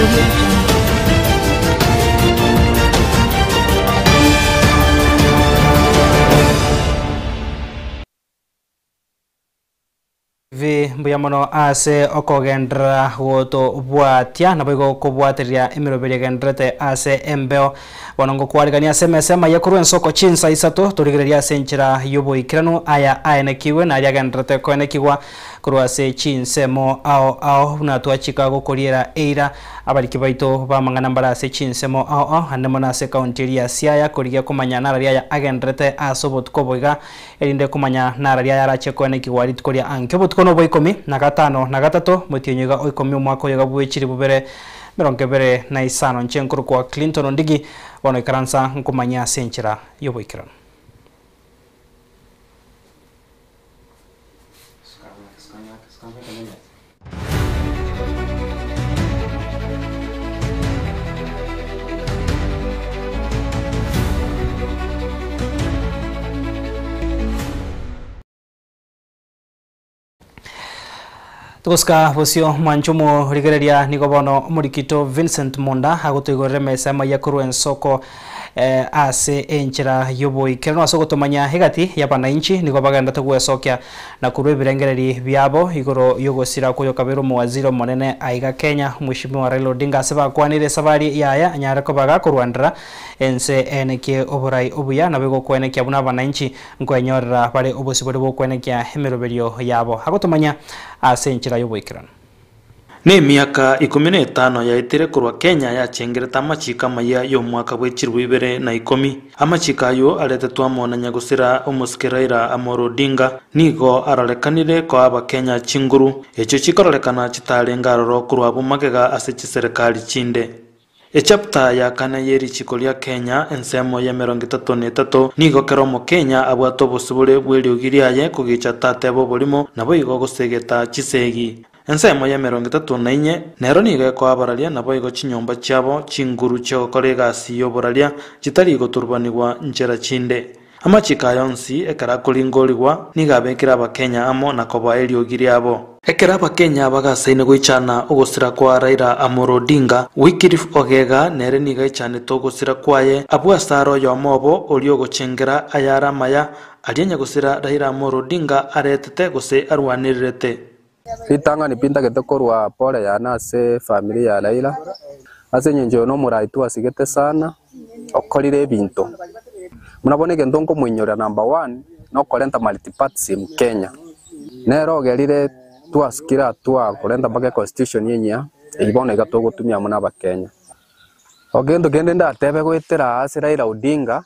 Audio Jungle. TV mbuya mono ase okogenderera gotobwatia naboigo kobwateria emeroberi egendererete ase embeo. Bono ngokwarigania ase emesa emaiya korwa ensoko chinsa isato torigereria ase enchera y'oboikeranu aya aenekigwe na aria agendererete koenekigwa korwa ase chinsemo ao ao buna twachika gokoriera eira Abariki baito b'amang'ana mbare ase chinsemo ao ao, ande mono ase ekaunti eria ya Siaya, korigia komanya nararia aya agendererete ase obotuko obo iga, erinde komanya nararia aya arache koenekigwa rituko ria ankio. Obotuko nobwa ikomi na gatano na gatato, motienyi iga o ikomi omwaka oyo iga bwe chilifu bibere emerongo ebere na isano. Inche nkorokwa Clinton Ondigi, bono ikaransa nkomanyia ase enchera y'oboikeranu. Togosika bosio mwanche omorigereria nigo bono omorikito Vincent Munda agotoigorera emesa amaiya korwa ensoko ase enchera y'oboikeranu ase ogotomanya egati y'abanainchi nigo bagenderete gwesokia na korwa ebirengereri biabo igoro y'ogosira kw'oyokabeire omowaziri omonene aiga Kenya Mweshimiwa Raila Odinga ase bakwanire esabari yaye anyare koba gakorwanera ense enekie oborai obuya nabo egokwenekia buna abanainchi Nkwenyorera bare obosibore bw'okwenekia emeroberio yabo, agotomanya ase enchera y'oboikeranu. Nemiaka ikomi na etano yaetire korwa Kenya yachengerete amachiiko amayia y'omwaka bwe chilifu ibere na ikomi. Amachiiko ayio aretetwe amo na nyagusira omosike Raila Amolo Odinga nigo arorekanire koa abakenya chinguru, echio chikororekana chitarenge aroro korwa abwo magega ase chiserekari chinde. Echapter ya kane ye richiko ria Kenya, ensemo y'emerongo etato na etato, nigo kera Omokenya abwate obosibore bw'eriogi riaye kogicha tateba oborimo, naboigo gosegeta chisegi. Ensemo y'emerongo etato na inye nero nigo ekoa abararia naboigo chinyomba chiabo chinguru chi'ogokora egasi y'oboraria chitari goturubanigwa nchera chinde. Amachiko aya onsi ekero akoringorigwa nigo abekire Abakenya amo na koboa eriogi riabo. Ekero Abakenya bagasaine goichana ogosira kwa Raila Amolo Odinga, Wycliffe Ogega nere nigo aichanete ogosira kwaye abwo ase are oyomo obo oria ogochengera ayare amaya aria nyagosira Raila Amolo Odinga aretete gose arwanererete. Ritang'ani pi ntagete korwa pole yane ase efamiri ya Raila, ase eng'encho oyo nomorai twasigete sana, okorire ebinto. Buna bono egento nkomoinyoria number one, nokorenta multipartism Kenya. Nere ogerire twasikire hatua korenta mpaka econstitution enyia, eyio bono iga togotumia amo na abakenya. Egento kende ndatebe goetera aa ase Raila Odinga,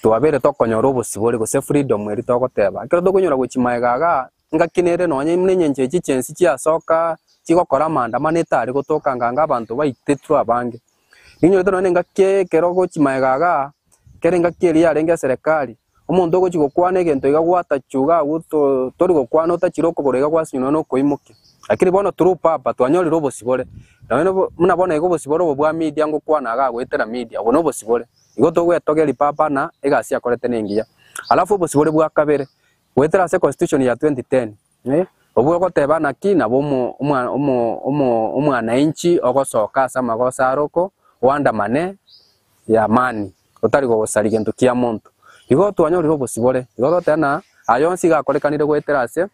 twabeire tokonyora obosibore gose freedom eria togoteba. Ekero tokonyora gochia magega igaa, Engaki nere nonya buna engencho echi chi'ense chiasoka chigokora amaandamano etari gotoka nganga abanto baitetwe abange. Ninyorete nonya nengaki ekero ogochia magega igaa, kera engaki eria yarenge eserekari, omonto ogochia gokwana egento iga gwatachwa iga agwo to tori gokwana otachire okogoro iga gwasinywa nonya nokoimokia. Lakini bono through papa twanyorire obosibore, nonya buna bono iga obosibore obo bwa media ngokwana igaa goetera media, obwo nobosibore. Igo togwetogeria papa na egasi akorete nengiya. Alafu obosibore bwa kabere, Goetera ase constitution ya 2010, obwo ogoteba naki nabo omwananchi ogosoka ase amagoso aroko oandamane ya amani otari gogosaria gento kia monto. Igo twanyorire obosibore, igo togoteba ng'a aya onsi iga akorekanire goetera ase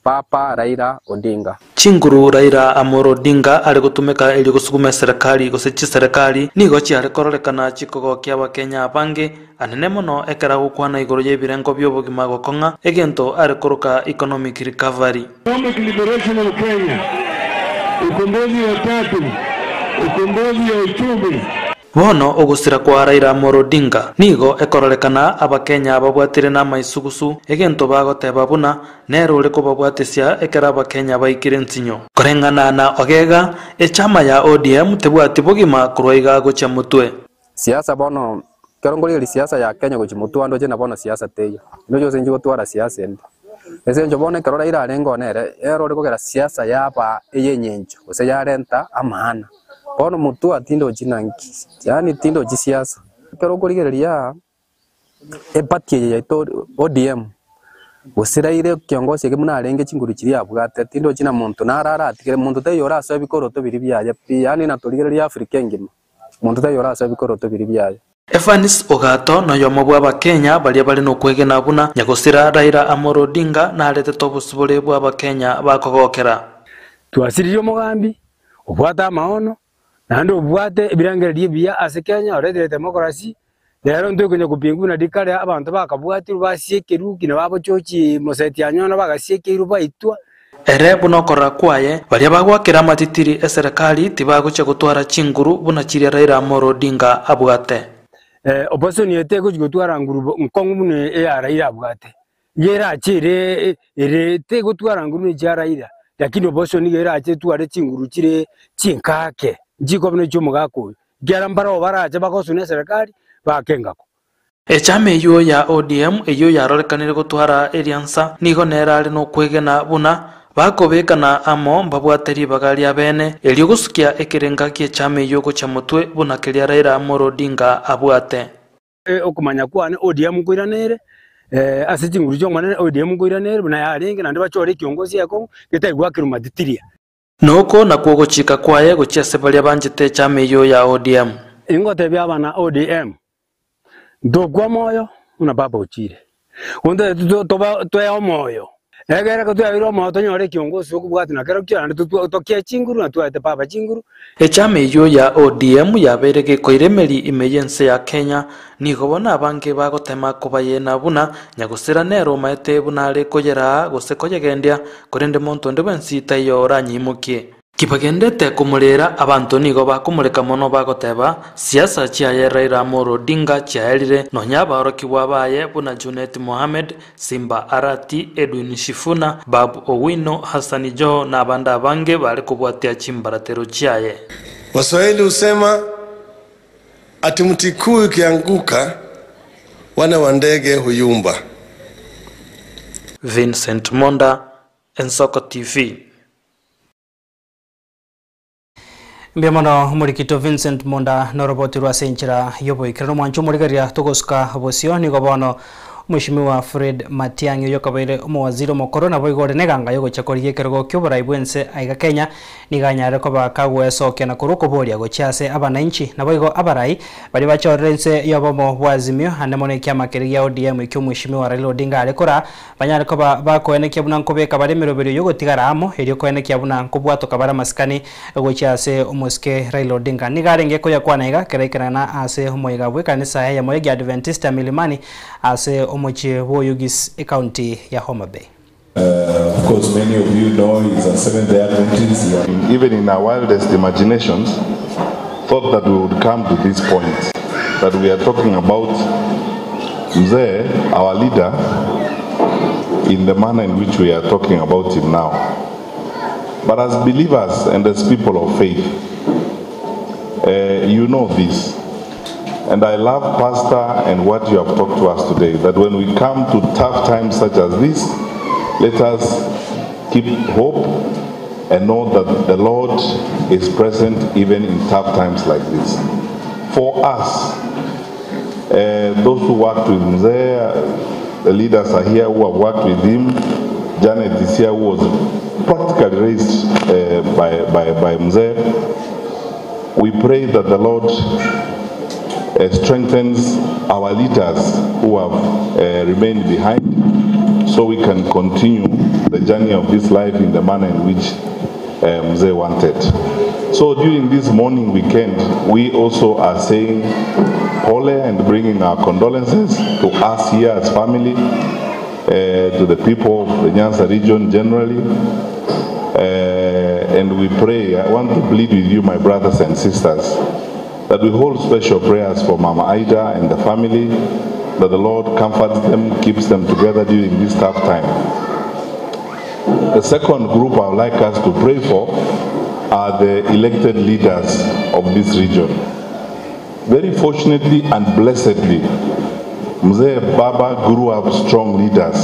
Papa Raila Odinga. Chinguru Raila Amolo Odinga are gotumeka erio gosuguma eserekari gose chiserekari nigo chiare kororekana chikogokia abakenya abange anene mono ekero agokwana igoro y'ebirengo bi'obogima gokong'a egento are koroka economic recovery. Economic liberation of Kenya, ukombozi wa tatu, ukombozi ya uchumi. Bono ogosira kwa Raila Amolo Odinga nigo ekororekana Abakenya babwatire namaisugusu, egento bagoteba buna nere ore kobabwatesia ekero Abakenya baikire nsinyo. Koreng'ana na Ogega, echama ya ODM tebwati bogima korwa iga gochia motwe. Siasa bono, ekero nkorigereria siasa ya Kenya gochia motwe ande oche na bono siasa teiyo. Inwe gose inche gotwara siasa ende. Ase eng'encho bono ekero Raila arenge oo nere, ere ore kogera siasa yaba eye eng'encho gose yarenta amaana. Bono motwe tindochi naki, yaani tindochi siasa. Ekero okorigereria aa, eparty eye yaito ODM, Gose Raila ekiongosi eke buna arenge chinguru chiria abwate, tindochi na monto naro aratigere, monto taiyo orasoe ebikoroto biria biaye pi, yaani natorigereria Africa engima, monto taiyo orasoe ebikoroto biria biaye. Evans Ogato noyomo bw'Abakenya baria bare nokwegena buna nyagosira Raila Amolo Odinga naretete obosibore bw'Abakenya bakogokera. Twasiririe omogambi obwate amaono, naende obwate ebirengererio ebiya ase Kenya, oretire democracy, rero ntwe konya kopinga buna rikare abanto bakabwatirwe basiekerwe kina babochochi moseti anyona bagasiekeirwe baitwa. Ere buna okorora kwaye, baria bagwakera amatitiri eserekari tibagochia gotwara chinguru buna chiria Raila Amolo Odinga abwate. Opposition eye tegochia gotwara nguru nkong'u buna eya Raila abwate. Iga erache ere ere tegotwara nguru ne chia Raila, lakini opposition nigo erache etware chinguru chire chinkake, nchikoba buna echi'omogaka oyo, ekiagera mbarabwo barache bagosuna eserekari baake engako. Echama eyio ya ODM eyio yarorekanire gotwara eriansa nigo nere are nokwegena buna bakobekana amo mbabwate ribaga ria bene erio gosukia ekerenga gi'echama eyio gochia motwe buna keria Raila Amolo Odinga abwate. Okomanya kwane ODM nkoirana ere ase chinguru chi'Omonene, ODM nkoirana ere buna yarenge, naende bachore ekiongosi ekong'u getari goakerwa matitiria. Noko nakwo ogochika kwaye gochia ase baria banchete echama eyio ya ODM. Ingotebia abana ODM, ntokwa omoyo buna baba ochire. Gontoete tobe toe omoyo, egere ekero twebeire omoyo tonyore ekiongosi okobwati na kerokio naende totwa tokie chinguru na twaete baba chinguru. Echama eyio ya ODM yabeire gekoira emeri ime y'ense ya Kenya, nigo bono abange bagotema kobayena buna nyagosira nere omaete buna are koyeraa gose koyegendia, korende monto onde bwensi taiyo oranyeimokie. Kibagendete komorera, abanto nigo bakomoreka mono bagoteba, Siasa chiaye Raila Amolo Odinga chiaerire, nonya abaorokigwa baye buna Junet Mohamed, Simba Arati, Edwin Sifuna, Babu Owino, Hassan Joho na abande abange bare kobwatia chimbaratero chiaye. Waswahili husema ati mti kuu ikianguka wana wa ndege huyumba. Vincent Monda, Ensoko TV. Mbuya mono omorikito Vincent Munda noroboti rwa ase enchera y'oboikeranu omwancho omorigereria togosuka bosio nigo bono Omweshimiwa Fred Matiang'i oyio okabeire omowaziri omokoro naboigo ore neganga yogochia korigia ekerogo ki'oborai bw'ense aiga Kenya nigo anyarire koba kagwesokia na korwa okoboria gochia ase abanainchi naboigo abarai baria bachorire inse y'obomo bwa Azimio ande mono ekiama keria gia ODM ekio Omweshimiwa Raila Odinga are koraa Banyare koba bakoenekia buna nkobeka bare emeroberio y'ogotigara amo, erio koenekia buna nkobwatoka bare amasikani gochia ase omosike Raila Odinga. Nigo arenge koyakwana iga keraikerana ase omoyega bw'ekanisa eyemo y'Egiadventista Milimani ase omochie bw'Oyugis ecounty ya Homa Bay. Of course, many of you know he's a Seventh day Adventist. Even in our wildest imaginations, thought that we would come to this point, that we are talking about Mzee, our leader, in the manner in which we are talking about him now. But as believers and as people of faith, you know this. And I love, Pastor, and what you have talked to us today, that when we come to tough times such as this, let us keep hope and know that the Lord is present even in tough times like this. For us, those who worked with Mzee, the leaders are here who have worked with him. Janet is here, who was practically raised by Mzee. We pray that the Lord strengthens our leaders who have remained behind so we can continue the journey of this life in the manner in which Mzee wanted. So during this morning weekend, we also are saying pole and bringing our condolences to us here as family, to the people of the Nyanza region generally. And we pray, I want to plead with you, my brothers and sisters, that we hold special prayers for Mama Ida and the family, that the Lord comforts them, keeps them together during this tough time. The second group I would like us to pray for are the elected leaders of this region. Very fortunately and blessedly, Mzee Baba grew up strong leaders.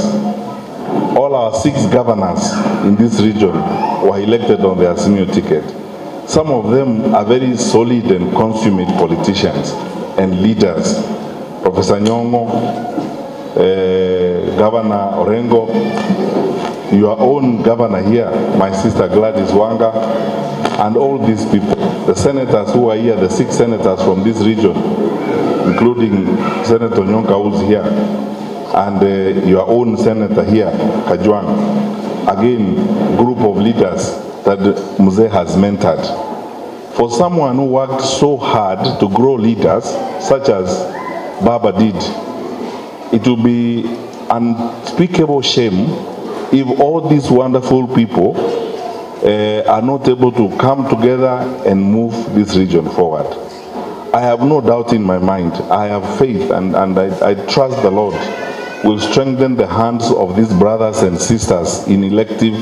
All our 6 governors in this region were elected on the Azimio ticket. Some of them are very solid and consummate politicians and leaders. Professor Nyong'o, Governor Orengo, your own governor here, my sister Gladys Wanga, and all these people, the senators who are here, the 6 senators from this region, including Senator Onyonka who's here, and your own senator here, Kajwang. Again, group of leaders that Mzee has mentored. For someone who worked so hard to grow leaders, such as Baba did, it will be unspeakable shame if all these wonderful people are not able to come together and move this region forward. I have no doubt in my mind. I have faith and I trust the Lord will strengthen the hands of these brothers and sisters in elective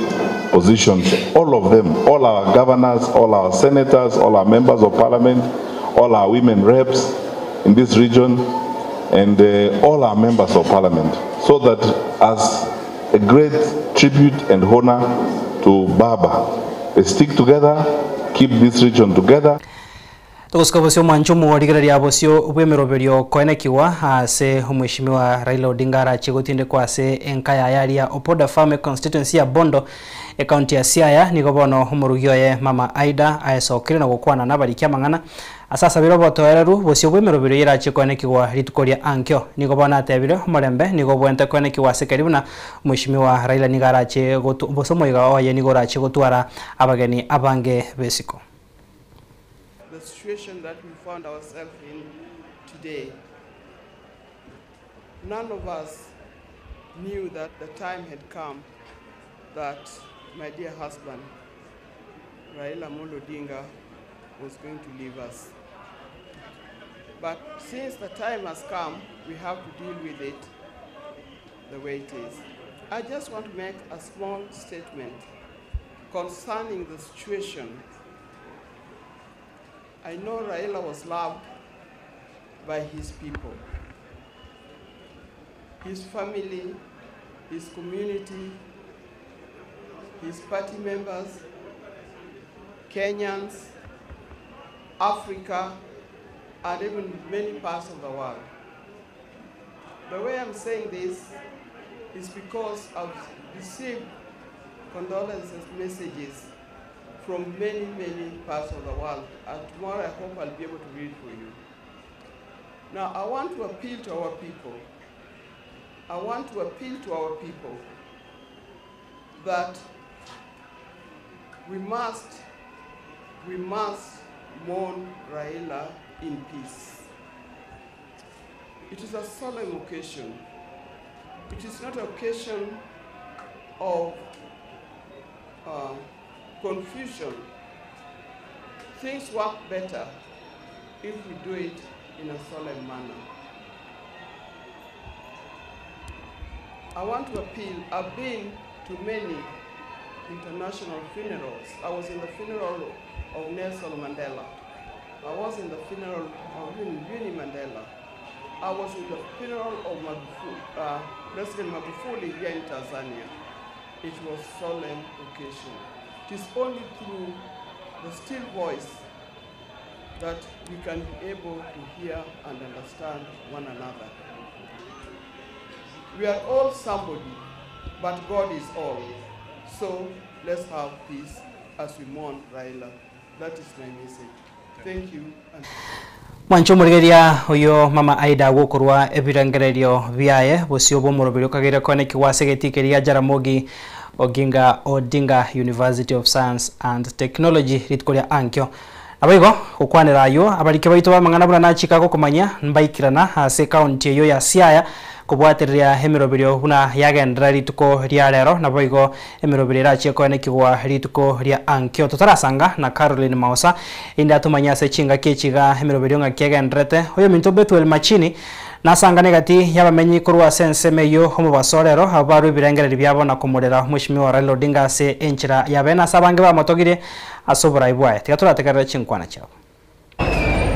positions, all of them, all our governors, all our senators, all our members of parliament, all our women reps in this region, and all our members of parliament, so that as a great tribute and honor to Baba, they stick together, keep this region together. Tugosika bosio mwancho muorigereria bosio bw'emeroberio koenekiwa ase omweshimiwa Raila Odinga arache gotindekwa ase enkaya yaria Opoda Farm constituency ya Bondo ekaunti ya Siaya. Nigo bono omorugi oye Mama Aida aesokire na gokwana nabarikia mang'ana asasabire obotoereru bosio bw'emeroberio yerache koenekiwa rituko ria ankio. Nigo bono atebire omorembe nigo bwente koenekiwa ase keri buna omweshimiwa Raila nigo arache boso moiga oye nigo orache gotwara abageni abange besiko. The situation that we found ourselves in today. None of us knew that the time had come that my dear husband, Raila Amolo Odinga, was going to leave us. But since the time has come, we have to deal with it the way it is. I just want to make a small statement concerning the situation. I know Raila was loved by his people, his family, his community, his party members, Kenyans, Africa, and even many parts of the world. The way I'm saying this is because I've received condolences messages from many, many parts of the world. And tomorrow I hope I'll be able to read for you. Now, I want to appeal to our people. I want to appeal to our people that we must mourn Raila in peace. It is a solemn occasion. It is not an occasion of confusion. Things work better if we do it in a solemn manner. I want to appeal. I've been to many international funerals. I was in the funeral of Nelson Mandela. I was in the funeral of Winnie Mandela. I was in the funeral of President Magufuli here in Tanzania. It was a solemn occasion. It is only through the still voice that we can be able to hear and understand one another. We are all somebody, but God is all. So let's have peace as we mourn Raila. That is my message. Thank you. Mwancho murigeria uyo Mama Aida gukorwa ebirengererio biaye bosio bomoroberio kagire kone kiwase getikiria Jaramogi Oginga Odinga University of Science and Technology rituko ria ankyo. Abaigo gukwanira ayo abarike baito bamang'ana buna nachika gokomanya mbaikirana ase county eyo ya Siaya kobwatereria emiroberio buna yagendera rituko ria rero naboigo emiroberio erachie koenekigwa rituko ria ankyo. Totarasanga na Caroline Mausa inde atumanya ase chingaki echiga emiroberio ng'aki egenderete. Oyo minto Bethuel Machini nasanga negati yabamenyi korwa ase ensemo eyo omobasorero abarwa ebirengereri biabo na komorera Mheshimiwa Raila Odinga ase enchera yabe ase abange bamotogire ase oborai bwaye. Tiga torategerera chinkwana chiabo.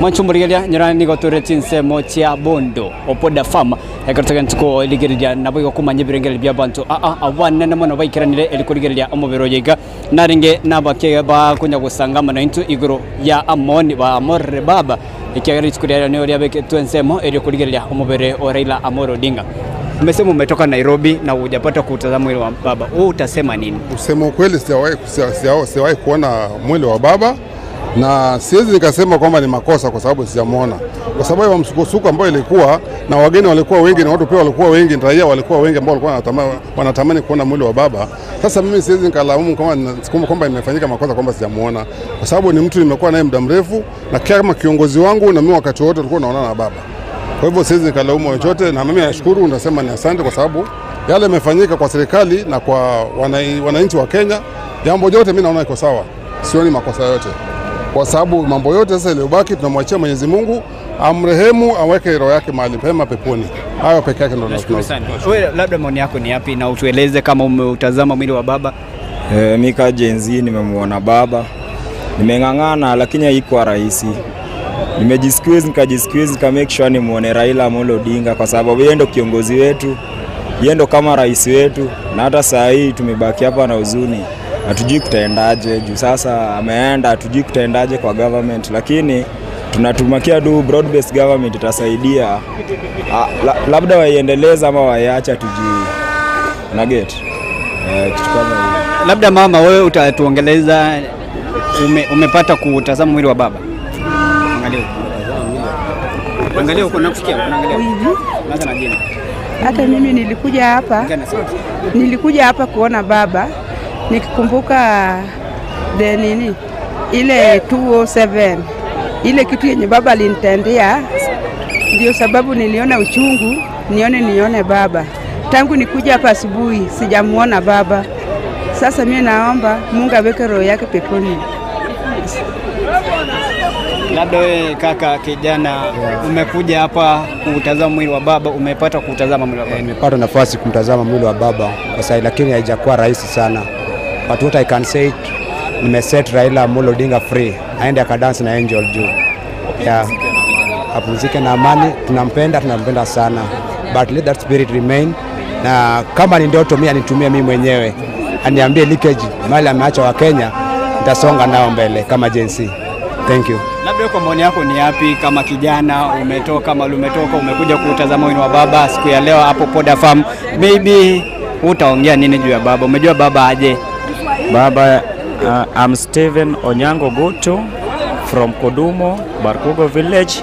Mwanchumurigeria nyurani nigo tore chinsemo chia Bondo Opoda Farm ekero eligereria nabo igokumanya ebirengereri bia bantu abanene mono baikiranire erikorigereria omobero yega narenge nabake bakunya gusanga mana intu igoro ya amoni ba amorre baba ekiagera rituko riaria nigo riabeketwe ensemo erikorigereria omobere o Raila Amolo Odinga. Umesema umetoka Nairobi na hujapata kutazama mwili wa baba, wewe utasema nini? Kusema ukweli, sijawahi sijawahi kuona mwili wa baba na siwezi nikasema kwamba ni makosa kwa sababu sijamwona, kwa sababu ya msukosuko ambayo ilikuwa na wageni walikuwa wengi na watu pia walikuwa wengi, raia walikuwa wengi ambao walikuwa wanatamani kuona mwili wa baba. Sasa mimi siwezi nikalaumu kama kwamba imefanyika makosa kwamba sijamuona, kwa sababu ni mtu nimekuwa naye muda mrefu na kama kiongozi wangu, na mimi wakati wote tulikuwa tunaonana na baba. Kwa hivyo siwezi nikalaumu chochote, na mimi nashukuru, nasema ni asante kwa sababu yale yamefanyika kwa serikali na kwa wananchi wa Kenya, jambo jote mimi naona iko sawa, sioni makosa yote, kwa sababu mambo yote sasa iliyobaki tunamwachia Mwenyezi Mungu amrehemu, aweke roho yake mahali pema peponi. Hayo peke yake ndio Nashukuru sana. Wewe labda maoni yako ni yapi na utueleze kama umeutazama mwili wa baba? Mimi kama Gen Z nimemuona baba, nimeng'ang'ana lakini haikuwa rahisi. Nimejisqueeze nikajisqueeze nika make sure nimuone Raila Amolo Odinga kwa sababu yeye ndo kiongozi wetu, yeye ndo kama rais wetu, na hata saa hii tumebaki hapa na huzuni, hatujui kutaendaje juu sasa ameenda, hatujui kutaendaje kwa government, lakini tunatumakia tu broad based government itasaidia, labda waiendeleze ama waiache, hatujui na get kitu kama hiyo. Labda mama, wewe utatuongeleza, umepata kutazama mwili wa baba? Angalia huko. Angalia huko nakusikia, unaangalia. Anza na jina. Hata mimi nilikuja hapa, nilikuja hapa kuona baba nikikumbuka the nini ile 207 ile kitu yenye baba alinitendea, ndio sababu niliona uchungu nione baba. Tangu nikuja hapa asubuhi sijamuona baba. Sasa mimi naomba Mungu aweke roho yake peponi. Labda wewe kaka kijana, umekuja hapa kutazama mwili wa baba, umepata kutazama mwili wa baba? Nimepata nafasi kumtazama mwili wa baba kwa sasa, lakini haijakuwa rahisi sana. But what I can say, nimeset Raila Amolo Odinga free, aende akadance na Angel juu. Yeah. Apumzike na amani, tunampenda, tunampenda sana. But let that spirit remain. Na kama ni ndoto mimi anitumie mimi mwenyewe, aniambie leakage mali ameacha wa Kenya, nitasonga nao mbele kama Gen Z. Thank you. Labda kwa maoni yako ni yapi kama kijana, umetoka mahali umetoka, umekuja kutazama mwili wa baba siku ya leo hapo Poda Farm, maybe utaongea nini juu ya baba? Umejua baba aje? Baba, I'm Steven Onyango Gutu from Kodumo, Barkugo village,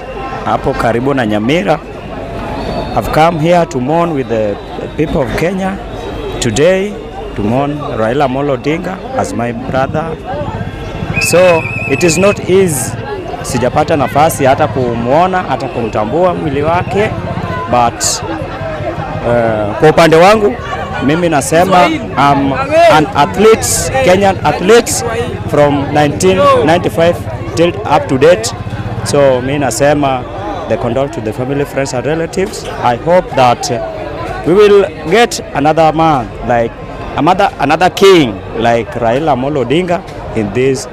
hapo karibu na Nyamira. I've come here to mourn with the people of Kenya today, to mourn Raila Amolo Odinga as my brother. So it is not easy. Sijapata nafasi hata kumuona hata kumtambua mwili wake, but kwa upande wangu mimi nasema I'm an athlete, Kenyan athlete from 1995 till up to date. So mimi nasema the condole to the family, friends and relatives. I hope that we will get another man like another king like Raila Amolo Odinga in this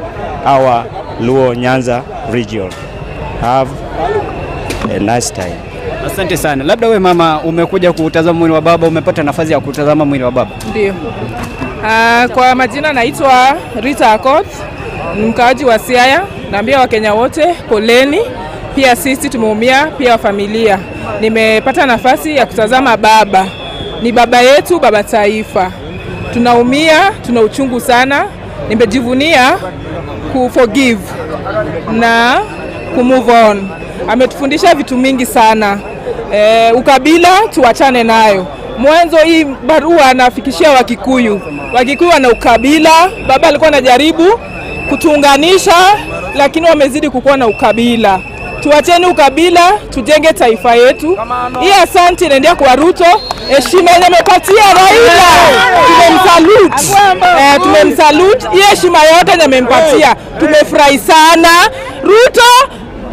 our Luo Nyanza region. Have a nice time. Asante sana. Labda we mama, umekuja kutazama mwili wa baba, umepata nafasi ya kutazama mwili wa baba? Ndio. Kwa majina naitwa Rita Akoth, ni mkaaji wa Siaya. Naambia Wakenya wote poleni, pia sisi tumeumia, pia familia. Nimepata nafasi ya kutazama baba. Ni baba yetu, baba taifa. Tunaumia, tuna uchungu sana. Nimejivunia kuforgive na kumove on. Ametufundisha vitu mingi sana. Ukabila tuachane nayo. Mwanzo hii barua anafikishia Wakikuyu. Wakikuyu wana ukabila. Baba alikuwa anajaribu kutuunganisha, lakini wamezidi kukuwa na ukabila. Tuacheni ukabila, tujenge taifa yetu. Hii asante inaendea kwa Ruto. Heshima yenye amepatia Raila, tumemsalute. Tumemsalute. Hii heshima yote yenye amempatia, tumefurahi sana. Ruto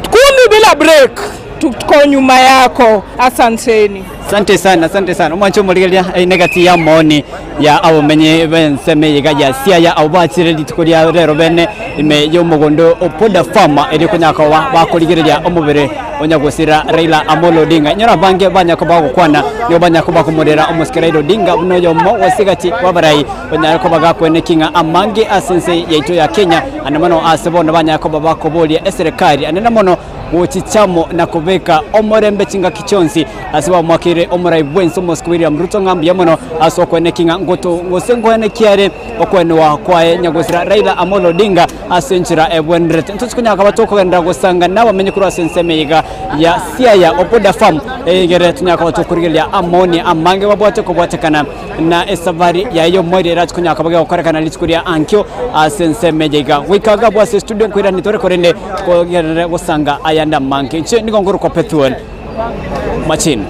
10 bila break, tuko nyuma yako. Asanteni. Asante sana, asante sana. Omwancho omorigereria negati ya maoni ya abomenye benseme iga ya Siaya abo bachire rituko ria rero bene ime yomogondo Opoda Farm eri konyaka bakorigereria omobere onyagosira Raila Amolo Odinga. Nyora bange banyako bagokwana nigo banyako bakomorera omosike Raila Odinga buna oyomo wasigati wabarai banyako bagakwenekinga amange ase ense yaito ya Kenya ane mono ase bono banyako bakoboria eserikari anene mono gochichamo na kobeka omorembe chingaki chionsi ase bamoakeire omorai bwense omosike William Ruto ng'a mbuya mono ase okoenekia ng'a ngoto gose nkoenekia are okoenigwa kwaye nyagosira Raila Amolo Odinga ase enchera ebwenerete. Ntochi konyara koba tokogenderera gosanga nabamenyi korwa ase ensemo eye iga ya Siaya Opoda Farm egere tonyare koba tokorigereria amaoni amange babwate kobwatekana na esafari yaye y'omoerio erache konyara koba gegokorekana rituko ria ankio ase ensemo eye iga. Goika iga abwo ase estudio nkoirani tore korende kogenderere gosanga ayande amange. Inche nigo nkorokwa Pethuel Machini.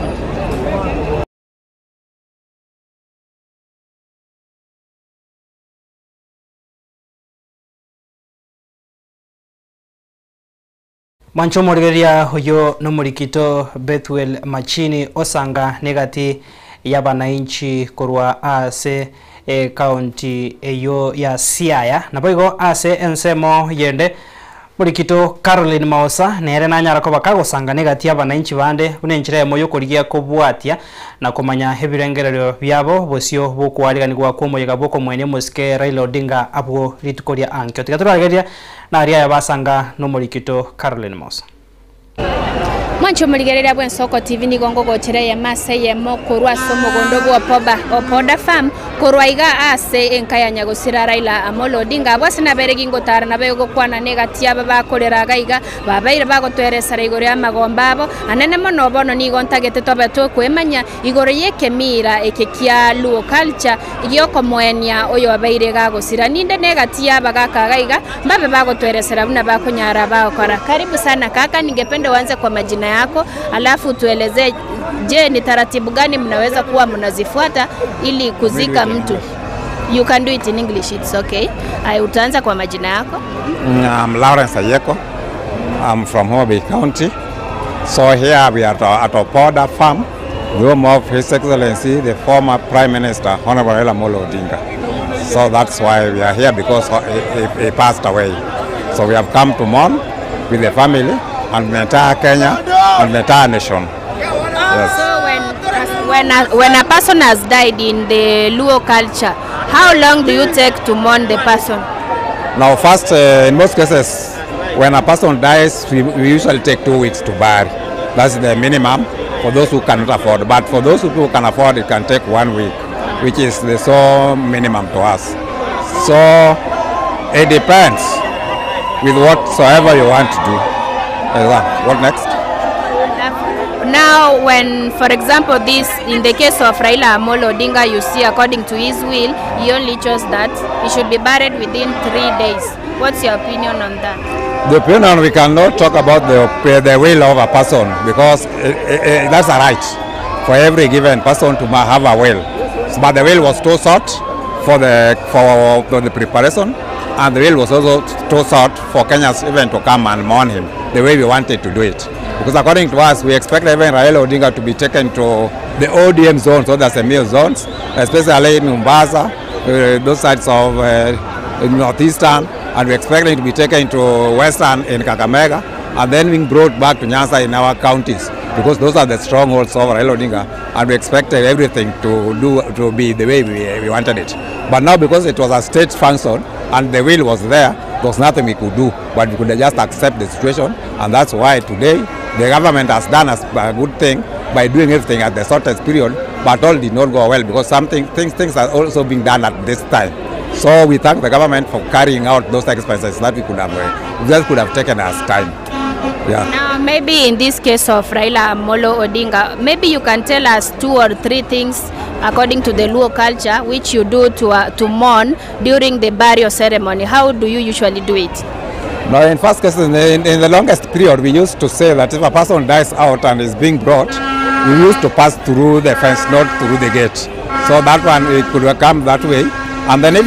Mwanche omorigereria oyo nomorikito Bethuel Machini osanga negati y'abanainchi korwa ase ekaunti eyio ya Siaya. Naboigo ase ensemo yende Morikito Caroline Maosa nere nanyara koba kagosanga negati y'abanainchi bande buna enchera eyemo y'okorigia kobwatia na komanya ebirengererio biabo bosio bw'okoariganigwa kw'omoyega bw'okomwenia omosike Raila Odinga abwo rituko ria ankio. Tiga torageria naria aya basanga nomorikito Caroline Maosa. Mwanche omorigereria bw'Ensoko TV nigo ngogochera eyemo ase eyemo korwa ase omogondo bw'Opoba Opoda Farm korwa iga ase enka ya Nyagosira Raila Amolo Odinga. Abwo ase nabeire gingotara nabe gokwana negati y'aba bakorera iga iga babeire bagotweresera igoro y'amagomba abo anene mono. Bono nigo ntagete tobe tokwemanya igoro y'ekemira eke kia Luo culture gi'okomoenia oyobeire iga agosira. Ninde negati y'abagaaka iga iga mbabe bagotweresera buna bakonyara bagokora. Karibu sana kaka, ningependa uanze kwa majina yako alafu utuelezee, je, ni taratibu gani mnaweza kuwa mnazifuata ili kuzika mtu? You can do it in English, it's okay. Ay, utaanza kwa majina yako. I'm Lawrence Ayeko. I'm from Homa Bay County. So here we are at Opoda Farm, the home of His Excellency, the former Prime Minister, Honorable Raila Amolo Odinga. So that's why we are here, because he passed away. So we have come to mourn with the family and the entire Kenya and the entire nation. Yes. So when a person has died in the Luo culture, how long do you take to mourn the person? Now first, in most cases, when a person dies, we usually take 2 weeks to bury. That's the minimum for those who cannot afford. But for those who can afford, it can take 1 week, which is the so minimum to us. So it depends with whatsoever you want to do. What next? Now, when, for example, this, in the case of Raila Amolo Odinga, you see, according to his will, he only chose that he should be buried within 3 days. What's your opinion on that? The opinion, we cannot talk about the will of a person, because that's a right for every given person to have a will. But the will was too short for the preparation, and the will was also too short for Kenyans even to come and mourn him the way we wanted to do it. Because according to us, we expect even Raila Odinga to be taken to the ODM zones, so that's the mill zones, especially in Mombasa, those sides of northeastern, and we expect him to be taken to western in Kakamega, and then being brought back to Nyanza in our counties, because those are the strongholds of Raila Odinga, and we expected everything to be the way we wanted it. But now, because it was a state function and the will was there, there was nothing we could do, but we could just accept the situation, and that's why today the government has done a good thing by doing everything at the shortest period, but all did not go well because things are also being done at this time. So we thank the government for carrying out those expenses that we could have, that could have taken us time. Yeah. Now, maybe in this case of Raila Amolo Odinga, maybe you can tell us 2 or 3 things according to the Luo culture which you do to mourn during the burial ceremony. How do you usually do it? Now, in first cases, in the longest period, we used to say that if a person dies out and is being brought, we used to pass through the fence, not through the gate. So that one, it could come that way. And then if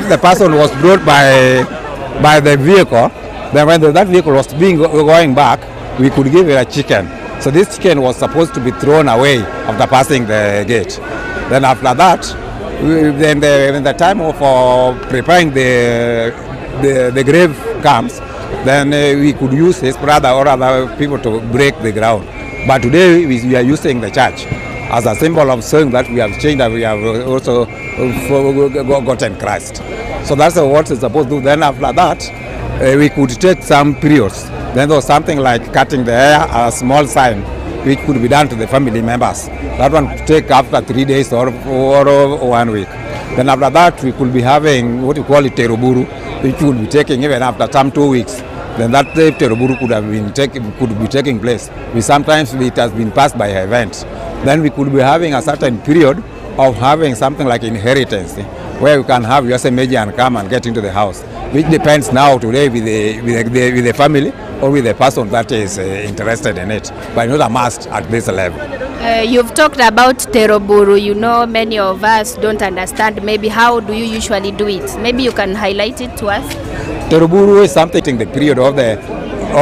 the person was brought by the vehicle, then when that vehicle was being going back, we could give it a chicken. So this chicken was supposed to be thrown away after passing the gate. Then after that, when the time for preparing the grave comes, then we could use his brother or other people to break the ground. But today we are using the church as a symbol of showing that we have changed and we have also gotten Christ. So that's what it's supposed to do. Then after that, we could take some periods. Then there was something like cutting the hair, a small sign, which could be done to the family members. That one could take after 3 days or 1 week. Then after that, we could be having what we call it teruburu, which would be taking even after some 2 weeks. Then that day teruburu could have been could be taking place. We sometimes it has been passed by events. Then we could be having a certain period of having something like inheritance, where you can have your major and come and get into the house, which depends now today with the family or with the person that is interested in it, but not a must at this level. You've talked about teroburu. You know, many of us don't understand. Maybe how do you usually do it? Maybe you can highlight it to us. Teroburu is something in the period of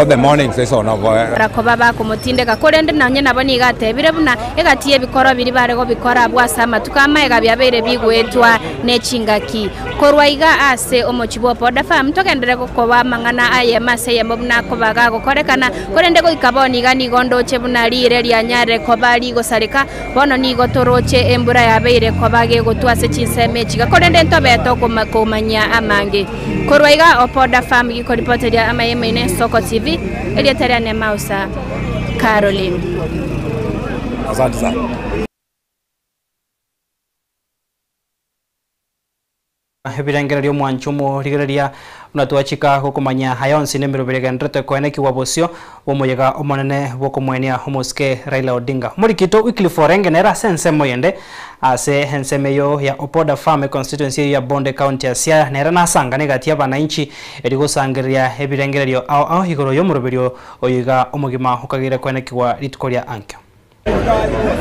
the morning session of rakoba bakomotindeka korende nonye nabo niga atebire buna egati ebikoro biri bare gobikora bwasa amatuko amaega biabeire bigwetwa nechingaki korwa iga ase omochi bwa Opoda Farm togendere gokoba amang'ana aye mase yemo buna kobaga gokorekana korende goika bono iga nigo ndoche buna rire rianyare koba rigosareka bono nigo toroche embura yabeire koba gegotwa ase chinsemo echiga korende ntobeto komanya amange korwa iga Opoda Farm gikoripoteria amayemo ine Soko TV Elietaria ne Mausa Caroline. Asante sana. Ebirengererio omwancho rigereria unatuachika gokomanya hayonsi nemirobere genderete koenekiwa bosio omoyega omonene bokomwenia omosike Raila Odinga morikito Wycliffe Orenge nera sense moyende ase ensemeyo ya Opoda Farm constituency ya Bonde County ya Siaya nera nasanga negati abananchi erigosangeria ebirengererio ao ao igoro yomoroberio oyiga omogima okagire koenekiwa rituko ria ankyo.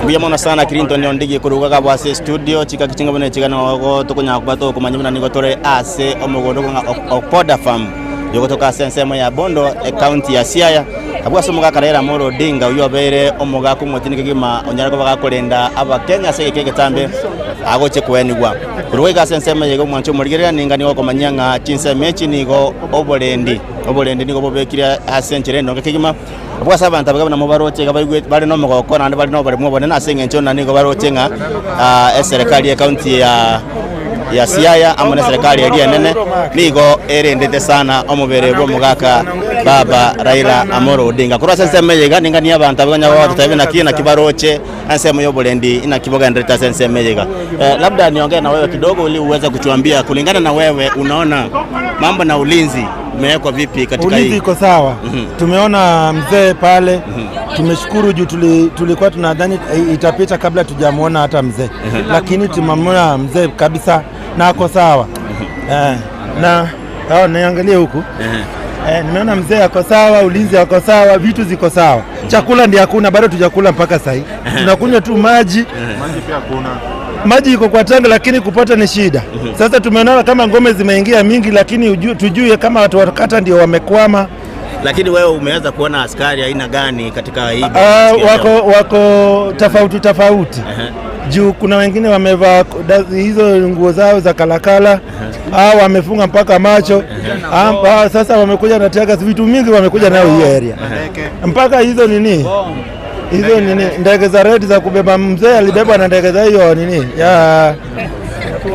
Mbuya mono sana Clinton Ondigi kurugaga bwase studio chika kichinga bone chigana wago tukunya kubato kumanya buna nigo tore ase omugondo Opoda Farm yogotoka sensemo ya Bondo county ya Siaya abwase omogaka Raila Amolo Odinga uyo obere omogaka omotini kegima onyara kobaga korenda abakenya ase egeke getambe agoche kwenigwa kuruga sensemo yego omwancho omorigerera ninga nigo komanya ng'a chinsemo echi nigo oborendi nigo bobekire ase enchere endonge kegima abwase abantu abagabo namo baroche bari no mogoko nande bari no bari mubone na ase eng'encho na nigo baroche ng'a eserikali ya county ya Siaya amo na serikali ya enene nigo erendete sana omobere bw'omogaka baba Raila Amolo Odinga kurwa sensemo yega ninga ni abantu abaganya batutabe na kina kibaroche ensemo y'oborendi ina kibogendereta sensemo yega. Labda niongee na wewe kidogo ili uweze kutuambia kulingana na wewe unaona mambo na ulinzi umewekwa vipi katika hii? Ulinzi iko sawa. Tumeona mzee pale. Tumeshukuru juu tulikuwa tunadhani itapita kabla tujamuona hata mzee. Lakini tumemwona mzee kabisa na ako sawa. Na niangalie huku. Nimeona mzee ako sawa, ulinzi ako sawa, vitu ziko sawa. Chakula ndio hakuna, bado tujakula mpaka sasa hivi. Tunakunywa tu maji. Maji pia hakuna. Maji iko kwa tanga lakini kupata ni shida. Sasa tumeona kama ngome zimeingia mingi lakini tujue kama watu wakata ndio wamekwama. Lakini wewe umeweza kuona askari aina gani katika hii? Wako tofauti tofauti. Juu kuna wengine wamevaa hizo nguo zao za kalakala, au wamefunga mpaka macho. Sasa wamekuja na tear gas, vitu mingi wamekuja nayo hii area. Mpaka hizo nini? Hizo nini ndege za red za kubeba mzee alibebwa na ndege za hiyo nini ya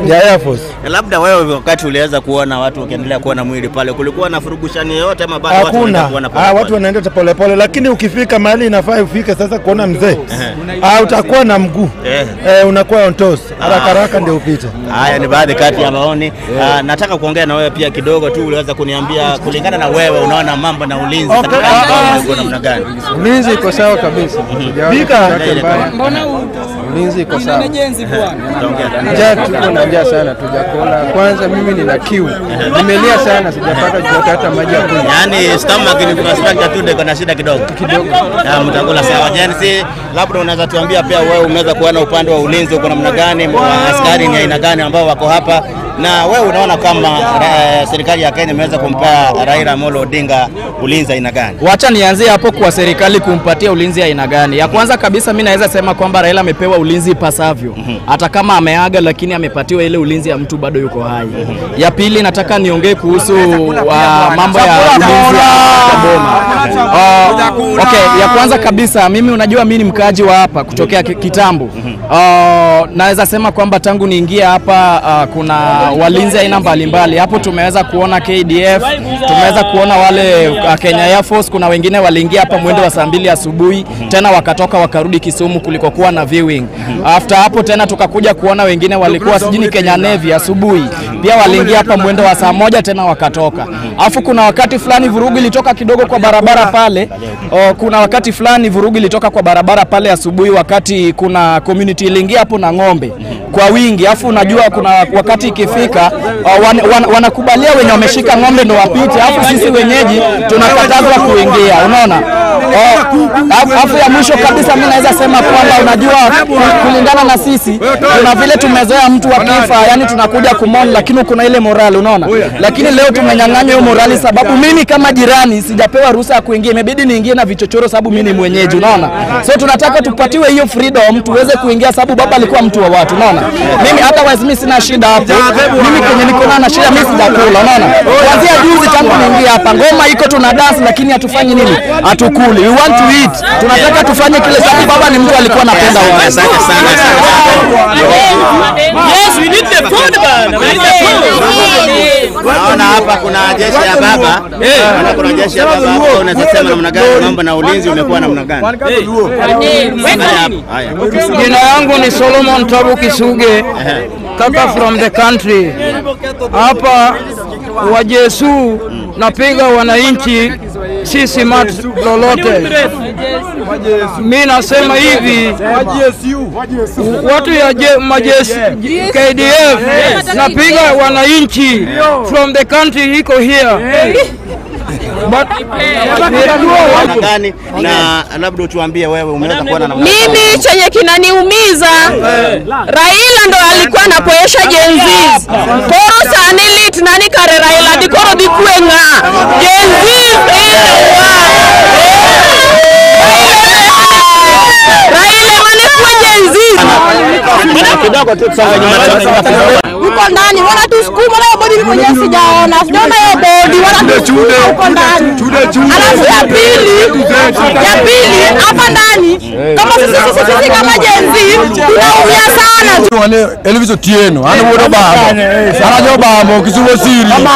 Air Force. Labda wewe wakati uliweza kuona watu wakiendelea kuona mwili pale, kulikuwa na furugushani yoyote ama bado watu wanaenda kuona pole? Watu wanaenda pole pole, lakini ukifika mahali inafaa ufike sasa kuona mzee. Utakuwa na mguu. Unakuwa on toes. Haraka haraka ndio upite. Haya ni baadhi kati ya maoni. Nataka kuongea na wewe pia kidogo tu, uliweza kuniambia kulingana na wewe unaona mambo na ulinzi katika namna gani? Ulinzi iko sawa kabisa. Mbona ulinzi iko sawa? Njaa tuko na njaa sana, tujakula. Kwanza mimi nina kiu. Nimelia sana, sijapata chochote hata maji ya kunywa. Yaani stomach infrastructure tu ndio iko na shida kidogo. Kidogo. Na mtakula sawa. Jensi, labda unaweza tuambia pia wewe umeweza kuona upande wa ulinzi uko namna gani, askari ni aina gani ambao wako hapa, na wewe unaona kama serikali ya Kenya imeweza kumpa Raila Amolo Odinga ulinzi aina gani? Wacha nianzie hapo kwa serikali kumpatia ulinzi aina gani. Ya kwanza kabisa mimi naweza sema kwamba Raila amepewa ulinzi ipasavyo. Hata kama ameaga lakini amepatiwa ile ulinzi ya mtu bado yuko hai. Ya pili nataka niongee kuhusu mambo ya ulinzi ya boma. Okay, ya kwanza kabisa mimi unajua mimi ni mkaaji wa hapa kutokea kitambo. Naweza sema kwamba tangu niingie hapa kuna walinzi aina mbalimbali. Hapo tumeweza kuona KDF, tumeweza kuona wale Kenya Air Force, kuna wengine waliingia hapa mwendo wa saa 2 asubuhi, tena wakatoka wakarudi Kisumu kulikokuwa na viewing. After hapo tena tukakuja kuona wengine walikuwa sijui ni Kenya Navy asubuhi, pia waliingia hapa mwendo wa saa 1 tena wakatoka. Alafu kuna wakati fulani vurugu ilitoka kidogo kwa barabara pale. Kuna wakati fulani vurugu ilitoka kwa barabara pale asubuhi, wakati kuna community iliingia hapo na ng'ombe kwa wingi. Alafu unajua kuna wakati ikifika wanakubalia wenye wameshika ng'ombe ndo wapite, alafu sisi wenyeji tunakatazwa kuingia, unaona. Alafu ya mwisho kabisa mimi naweza sema kwamba unajua kulingana na sisi kuna vile tumezoea mtu akifa, yani tunakuja kumon, lakini kuna ile morali, unaona. Lakini leo tumenyang'anywa hiyo morali, sababu mimi kama jirani sijapewa ruhusa ya kuingia, imebidi niingie na vichochoro sababu mimi ni mwenyeji, unaona. So tunataka tupatiwe hiyo freedom tuweze kuingia, sababu baba alikuwa mtu wa watu, unaona. Mimi otherwise mimi sina shida hapo, mimi kwenye niko na shida mimi sijakula, unaona. Kuanzia juzi tangu niingie hapa ngoma iko tuna dance, lakini hatufanyi nini, hatukuli. We want to eat, tunataka tufanye kile, sababu baba ni mtu alikuwa anapenda watu. Asante sana. Yes, we need the food bana. We need the food. Naona hapa kuna jeshi ya baba. Naona kuna jeshi ya baba hapo. Unaweza sema namna gani mambo na ulinzi umekuwa namna gani? Haya. Jina yangu ni Solomon Tabu Kisuge, kaka from the country. Hapa wajesu napiga wananchi, sisi mat lolote. Mi nasema hivi, watu ya majeshi KDF napiga wananchi from the country iko here. But Gani na labda utuambie wewe umeweza kuona namna gani? Mimi chenye kinaniumiza, Raila ndo alikuwa anapoesha Gen Z. Koro sani lit nani kare Raila di koro dhi kwe ng'a. Gen Z Raila mane kwe Gen Z. Kidogo tu tusonge nyuma. Huko ndani wanatusukuma na bodi mimi mwenyewe sijaona. Sijaona hiyo bodi wanatusukuma huko ndani. Alafu ya pili hapa ndani kama sisi kama Gen Z tunaumia sana. Wane Elvis Otieno an wuod Obama an ajo Obama Kisumo siri an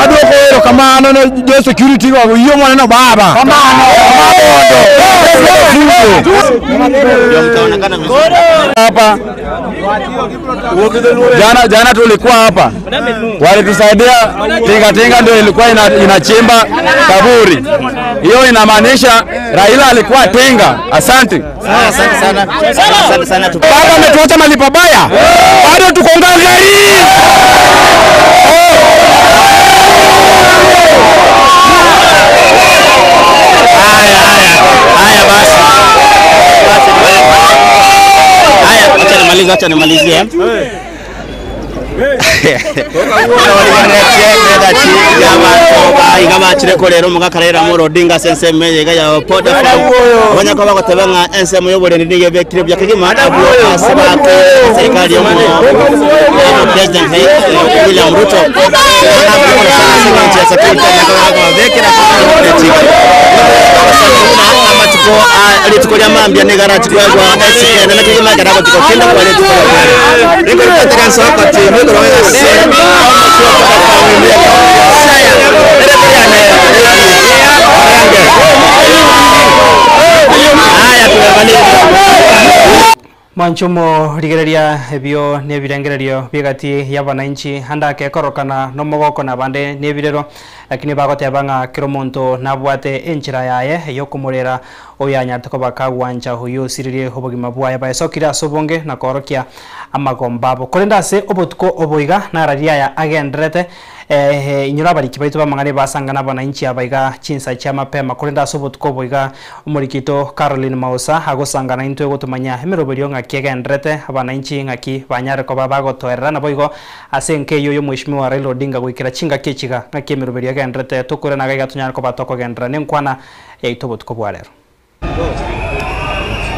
aduoko erokamano ne jo security go yie mwaneno baba hapa jana tulikuwa hapa, walitusaidia tinga tinga, ndio ilikuwa inachimba kaburi. Hiyo inamaanisha Raila alikuwa tinga. Asante. Asante sana. Asante sana. Baba ametuacha mahali pabaya, bado tuko ngangari. Haya basi. Haya, acha nimalize, acha nimalizie. Igabachire rero mugakarera mu Odinga sense meye ya poda farm bonya ko bagoteba nga ensemo yoboreni nige bekire bya kigima abo asabake serikali yo mu president William Ruto amatuko rituko lya mambia nigarachikwegwa SK na kigima karagotiko kenda kwa rituko riko katika nsoko ti mikro Mwanchumo rigereria ebio nebirengererio bigati ya bananchi handake korokana nomogoko na bande nebirero lakini bagoteba ng'a kero monto nabwate enchera yaye yokumurera oyanyarete kobakagwancha huyo osiririe obogima bwaye baesokire ase obonge na korokia amagomba abo korende ase obotuko oboiga nararia aya agenderete inyura abariki baitu bamang'ana basangana abananchi abaiga chinsa chia mapema korende ase obotuko oboiga omorikito Caroline Mausa agosangana intwe gotumanya emeroberio ng'aki egenderete abananchi ng'aki banyare koba bagotoerera nabo igo ase enkeyo yo mheshimiwa Raila Odinga goikera chingaki echiga ng'aki emeroberio egenderete tokore naga iga tonyare koba tokogendera nenkwana yaito obotuko bwa rero.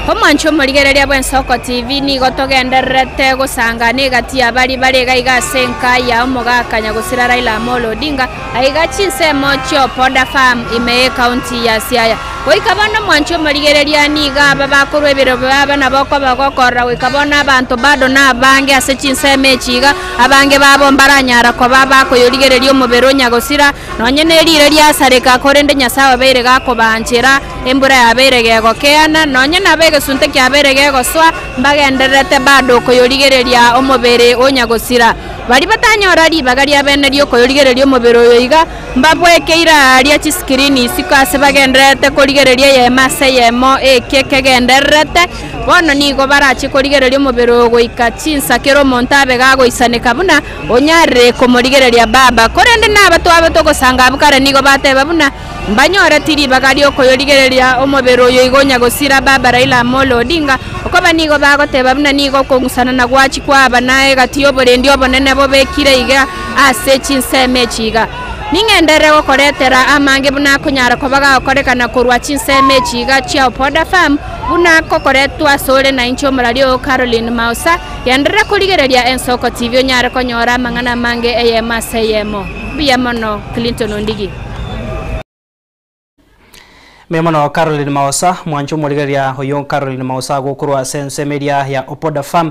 Omwancho omorigereria bw'Ensoko TV nigo togendererete gosangana egati ya baria bare iga iga ase enka ya omogaka nyagosira Raila Amolo Odinga aiga chinsemo chi'Opoda Farm ime y'ecounty ya Siaya. Goika bono omwancho omorigereria nigo aba bakorwa ebiro baba nabo okoba gokorora goika bono abanto bado nabange ase chinsemo echi iga abange babo mbaranyara koba bakoyorigereria omobere o nyagosira nonye nerire riasareka korende Nyasae obeire gakobanchera Embura yabeire gegokeana, nonya nabo egesunte kiabeire gegosoa, mbagendererete bado koyorigereria omobere o nyagosira. Baria batanyora ribaga ria bene ri'okoyorigereria omobere oyo iga, mbabwekeire aaria chisikirini isiko ase bagendererete korigereria eyemo ase eyemo eke kegendererete. Bono nigo barache korigereria omobere oyo goika chinsa kera omonto abe gagoisaneka buna onyarire komorigereria baba. Korende naba twabe togosanga abwo kare nigo bateba buna Mbanyoreti ribaga ri'okoyorigereria omobere oyo igo nyagosira baba Raila Amolo Odinga, okoba nigo bagoteba buna nigo okong'usanana gwachia kwaba na egati y'oborendi obonene bobekire iga ase chinsemo echi iga. Ning'enderere gokoretera amange buna akonyara koba gagokorekana korwa chinsemo echi iga chia Opoda Farm buna kokoretwa asore nainche omorari oo Caroline Mausa. Genderera korigereria Ensoko TV onyare konyora amang'ana amange eyemo ase eyemo. Mbuya mono Clinton Ondigi. Mbuya mono Caroline Maosa, mwanche omorigereria oyo Caroline Maosa agokorwa ase ensemo eria ya Opoda Farm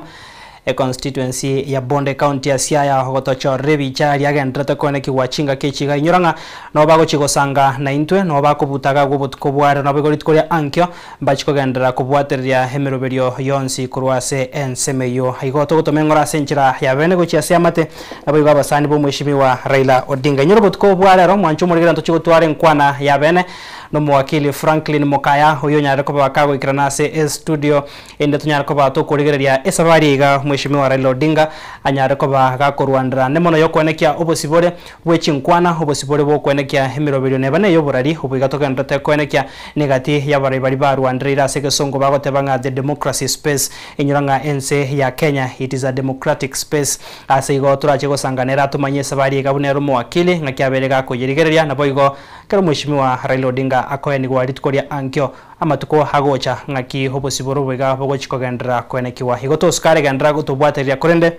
econstituency ya Bondo ecounty ya Siaya ogotochorera ebicha riagenderete koenekigwa chingaki echi iga inyora ng'a nabo bagochia gosanga naintwe nabo bakobutaga agwo obotuko bware nabo igo rituko ria ankio mbachi kogenderera kobwatereria emeroberio yonsi korwa ase ensemo eyio. Igo togotoma eng'ora ase enchera ya bene gochia ase amate, naboigo abasani b'omweshimiwa Raila Odinga. Inyora obotuko bwa rero, mwanche omorigera ntochie gotwara enkwana ya bene nomowakili Franklin Mokaya, oyio onyarire koba kagoikerana ase estudio ende tonyare koba tokorigereria esabari iga omweshimiwa Raila Odinga anyare koba gakorwanera nemono yokwenekia obosibore bwe chinkwana, obosibore bw'okwenekia emeroberio neba neyoborari, oboiga togenderete koenekia negati y'abarai baria barwandereire ase egesongo bagoteba ng'a the democracy space, inyora ng'a ense ya Kenya it is a democratic space. Ase igo torache gosangana ere atomanye esabari iga buna ere omowakili ng'aki abeire gakoyerigereria, naboigo ekero mweshimiwa Raila Odinga akoenigwa rituko ria ankio amatuko agocha ng'aki obosibore oboiga bogochi kogenderera koenekiwa. Igo tosukare genderera gotobwatereria korende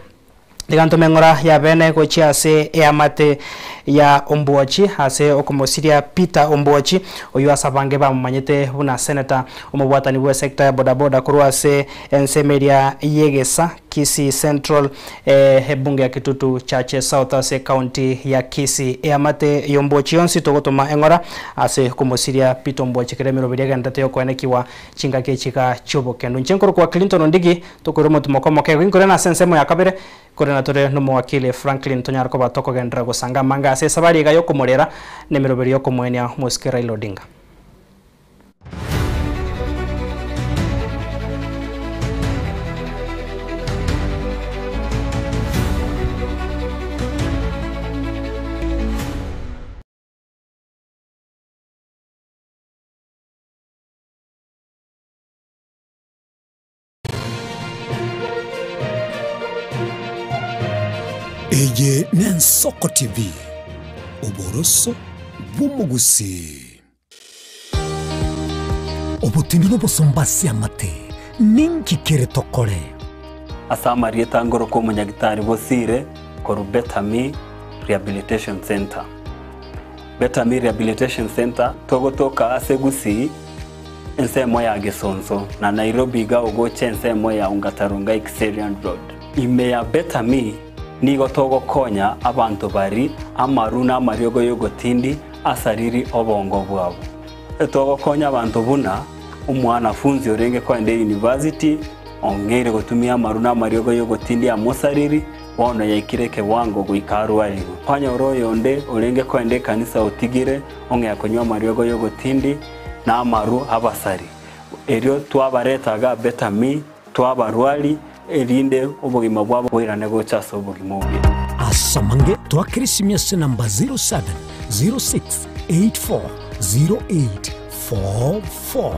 Tiga ntome eng'ora y'abeene gochia ase eamate ya Ombuochi ase okomosiria Peter Ombuochi, oyio ase abange bamomanyete buna Senator, omobwatani bw'esector ya bodaboda korwa ase ensemo eria y'Egesa, Kisii Central, ebunge ya Kitutu Chache South ase ecounty ya Kisii. Eamate y'Ombuochi yonsi togotoma eng'ora ase okomosiria Peter Ombuochi kera emeroberi egenderete yokoenekigwa chingaki echiga chi'obokendu. Inche nkorokwa Clinton Ondigi. Tokoira omotimoko omoke igo inkorena ase ensemo ya kabere, korena tore nomowakili Franklin tonyare koba tokogenderera gosanga amanga ase esabari iga yokomorera nemeroberi yokomoenia omosike Raila Odinga. Eye n'Ensoko TV, oboroso bw'omogusii. Obotindi n'obosomba ase amate, ninki kere tokore? Ase amarieta ngorokwa omonyagitari Bosire korwa Better-Me Rehabilitation Centre. Better-Me Rehabilitation Centre togotoka ase Gusii ensemo ya Gesonso na Nairobi iga ogocha ensemo ya Ongata-Rongai Kiserian Road. Ime ya Better Me nigo togokonya abanto bari amaru na amariogo y'ogotindi asariri obongo bwabo. Togokonya abanto buna omwanafunzi orenge koenda eyunivasiti ong'eire gotumia amaru na amariogo y'ogotindi amosariri bono yaikire ekewango goika arwarigwe. Kwanyora oyonde orenge koenda ekanisa otigire ong'ea konywa amariogo y'ogotindi na amaru abasari. Erio twabareta iga Betami, twabarwari, erinde obogima bwabo boirane gocha ase obogima obuya. Ase amange twakere esimi ase enamba 0706840844.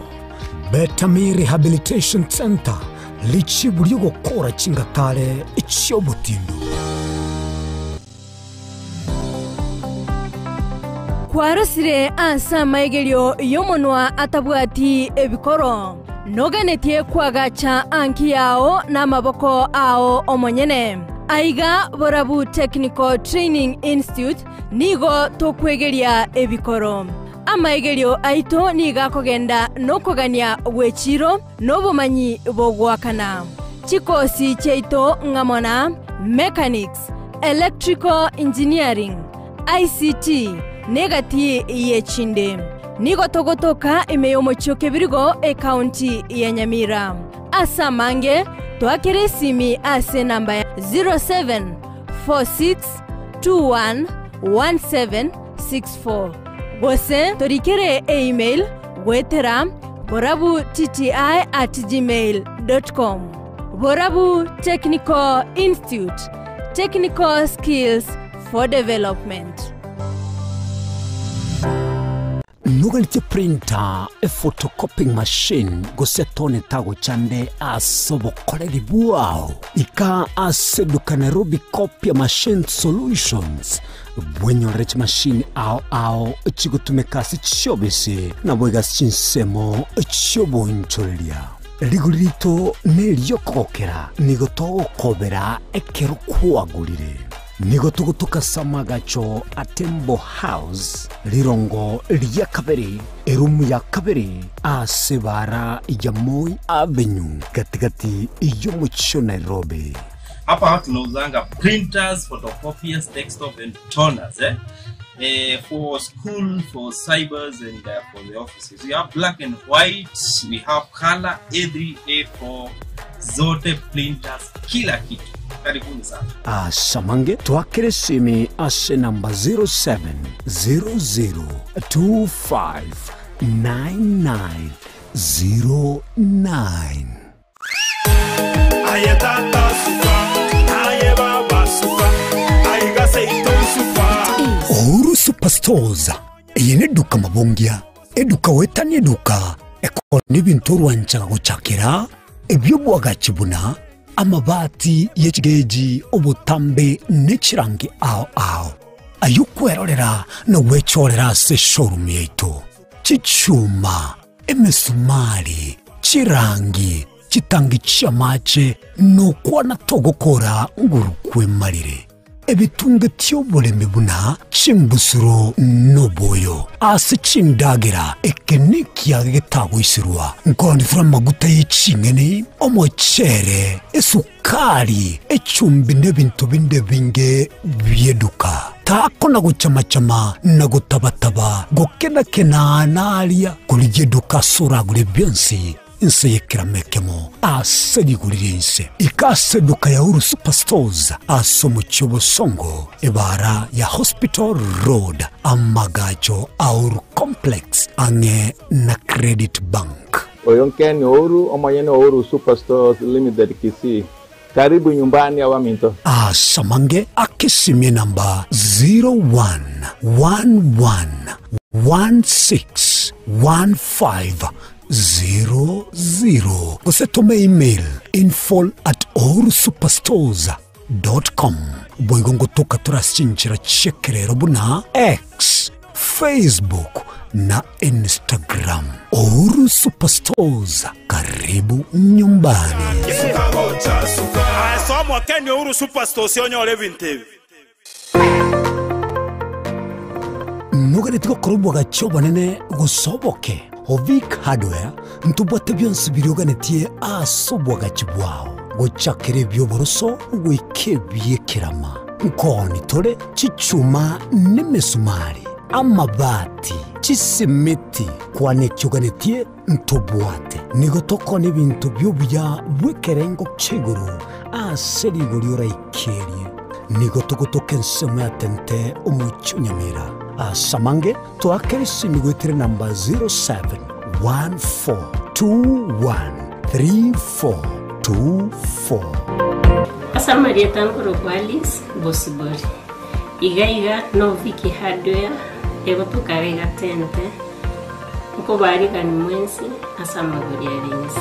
Betami Rehabilitation Centre, richibu ri'ogokora chingakare chi'obotindu. Kwarosire ase amaigerio y'omonwa atabwati ebikoro. Noganetie kwagacha anki yao namaboko ao omonyene. Aiga Borabu Technical Training Institute nigo tokwegeria ebikoro. Amaegerio aito nigo akogenda nokogania gw'echiro na obomanyi bogoakana. Chikosi chiaito ng'amo na Mechanics, Electrical Engineering, ICT, na egati y'echinde. Nigo togotoka ime y'omochie o Kebirigo, ekaunti ya Nyamira. Ase amange, toakere esimi ase enamba ya 0746211764 gose torikere email goetera borabutti@gmail.com. Borabu Technical Institute, technical skills for development. Noganetie printer, ephotocopying machine, gose etone tagochande ase obokoreri bwao? Ika ase eduka Nairobi Copier Machine Solutions bwenyorere chimashini ao ao chigotumeka ase chiobisi naboigo ase chinsemo chi'obonchoreria. Rigori rito neri'okogokera, nigo togokobera ekero kwagorire. Nigo togotoka ase amagacho a Tembo House, rirongo ria kabere, erumu ya kabere, ase ebaara ya Moi Avenue, gati-gati y'omochie o Nairobi. Hapa tunauzanga printers, photocopiers, desktop and toners eh? Eh, for school, for cybers and for the offices. We have black and white, we have color A3, A4, zote printers, kila kitu. Karibuni sana. Asamange twakere esimi ase namba 0700259909. Aye tata suka, aye baba suka, aiga seito suka. Uhuru Superstores, eye neduka mabongia, eduka goetania eduka ekona ebinto orwanchaga gochakera, ebi'obwagachi buna amabati ye chigeji, obotambe ne chirangi ao ao. Ayio kwerorera na gwechorera ase eshowroom yaito. Chichuma, emesumari, chirangi, chitangi chi'amache, nokwana togokora nguru kwemarire. Ebitunge ti'oboremi buna chimbusuro noboyo ase chindagera, eke nekiage getagoiserwa, nkoonithera amaguta ye ching'eni, omochere, esukari, echumbi na ebinto binde ebinge bi'eduka. Takona gochama-chama na gotaba-taba, gokena-kena naria, korigia eduka ase oragure bionsi. Inse y'ekerama ekemo ase rigori ri'ense. Ika ase eduka ya Uhuru Superstores ase omochie o Bosongo, ebaara ya Hospital Road, amagacho a Uhuru Complex ang'e na Credit Bank. Oyo Ken Ouru, omonyene o Uhuru Superstores Limited Kisii. Karibu nyumbani abaminto. Asamange akesimie namba 0111161500 gose tome email info at ohurusuperstores dot com. Boigo ngotoka tore ase chinchera chi'ekerero buna X, Facebook na Instagram. Uhuru Superstores, karibu nyumbani. Aye soa Kenya Uhuru Superstores onyore ebinto ebi. Noganeti gokora obwagachi obonene gose oboke? Ovic Hardware ntobwate bionsi biria oganetie ase obwagachi bwao, gochakera ebi'oboroso goika ebi'ekerama. Nkooni tore chichuma nemesumari, amabati, chisimiti, kwana eki oganetie ntobwate. Nigo tokoonia ebinto bi'obuya bw'ekerengo kia igoro ase rigori oraikerie. Nigo togotoka ensemo ya tente omochie o Nyamira. Ase amange toakere esimi goetera enamba 0714213424. Ase amarieta nkorokwa Alice Bosibori. Iga iga no Vicky Hardware egotoka iga iga tente, nkobarigani mwensi ase amagori are inse.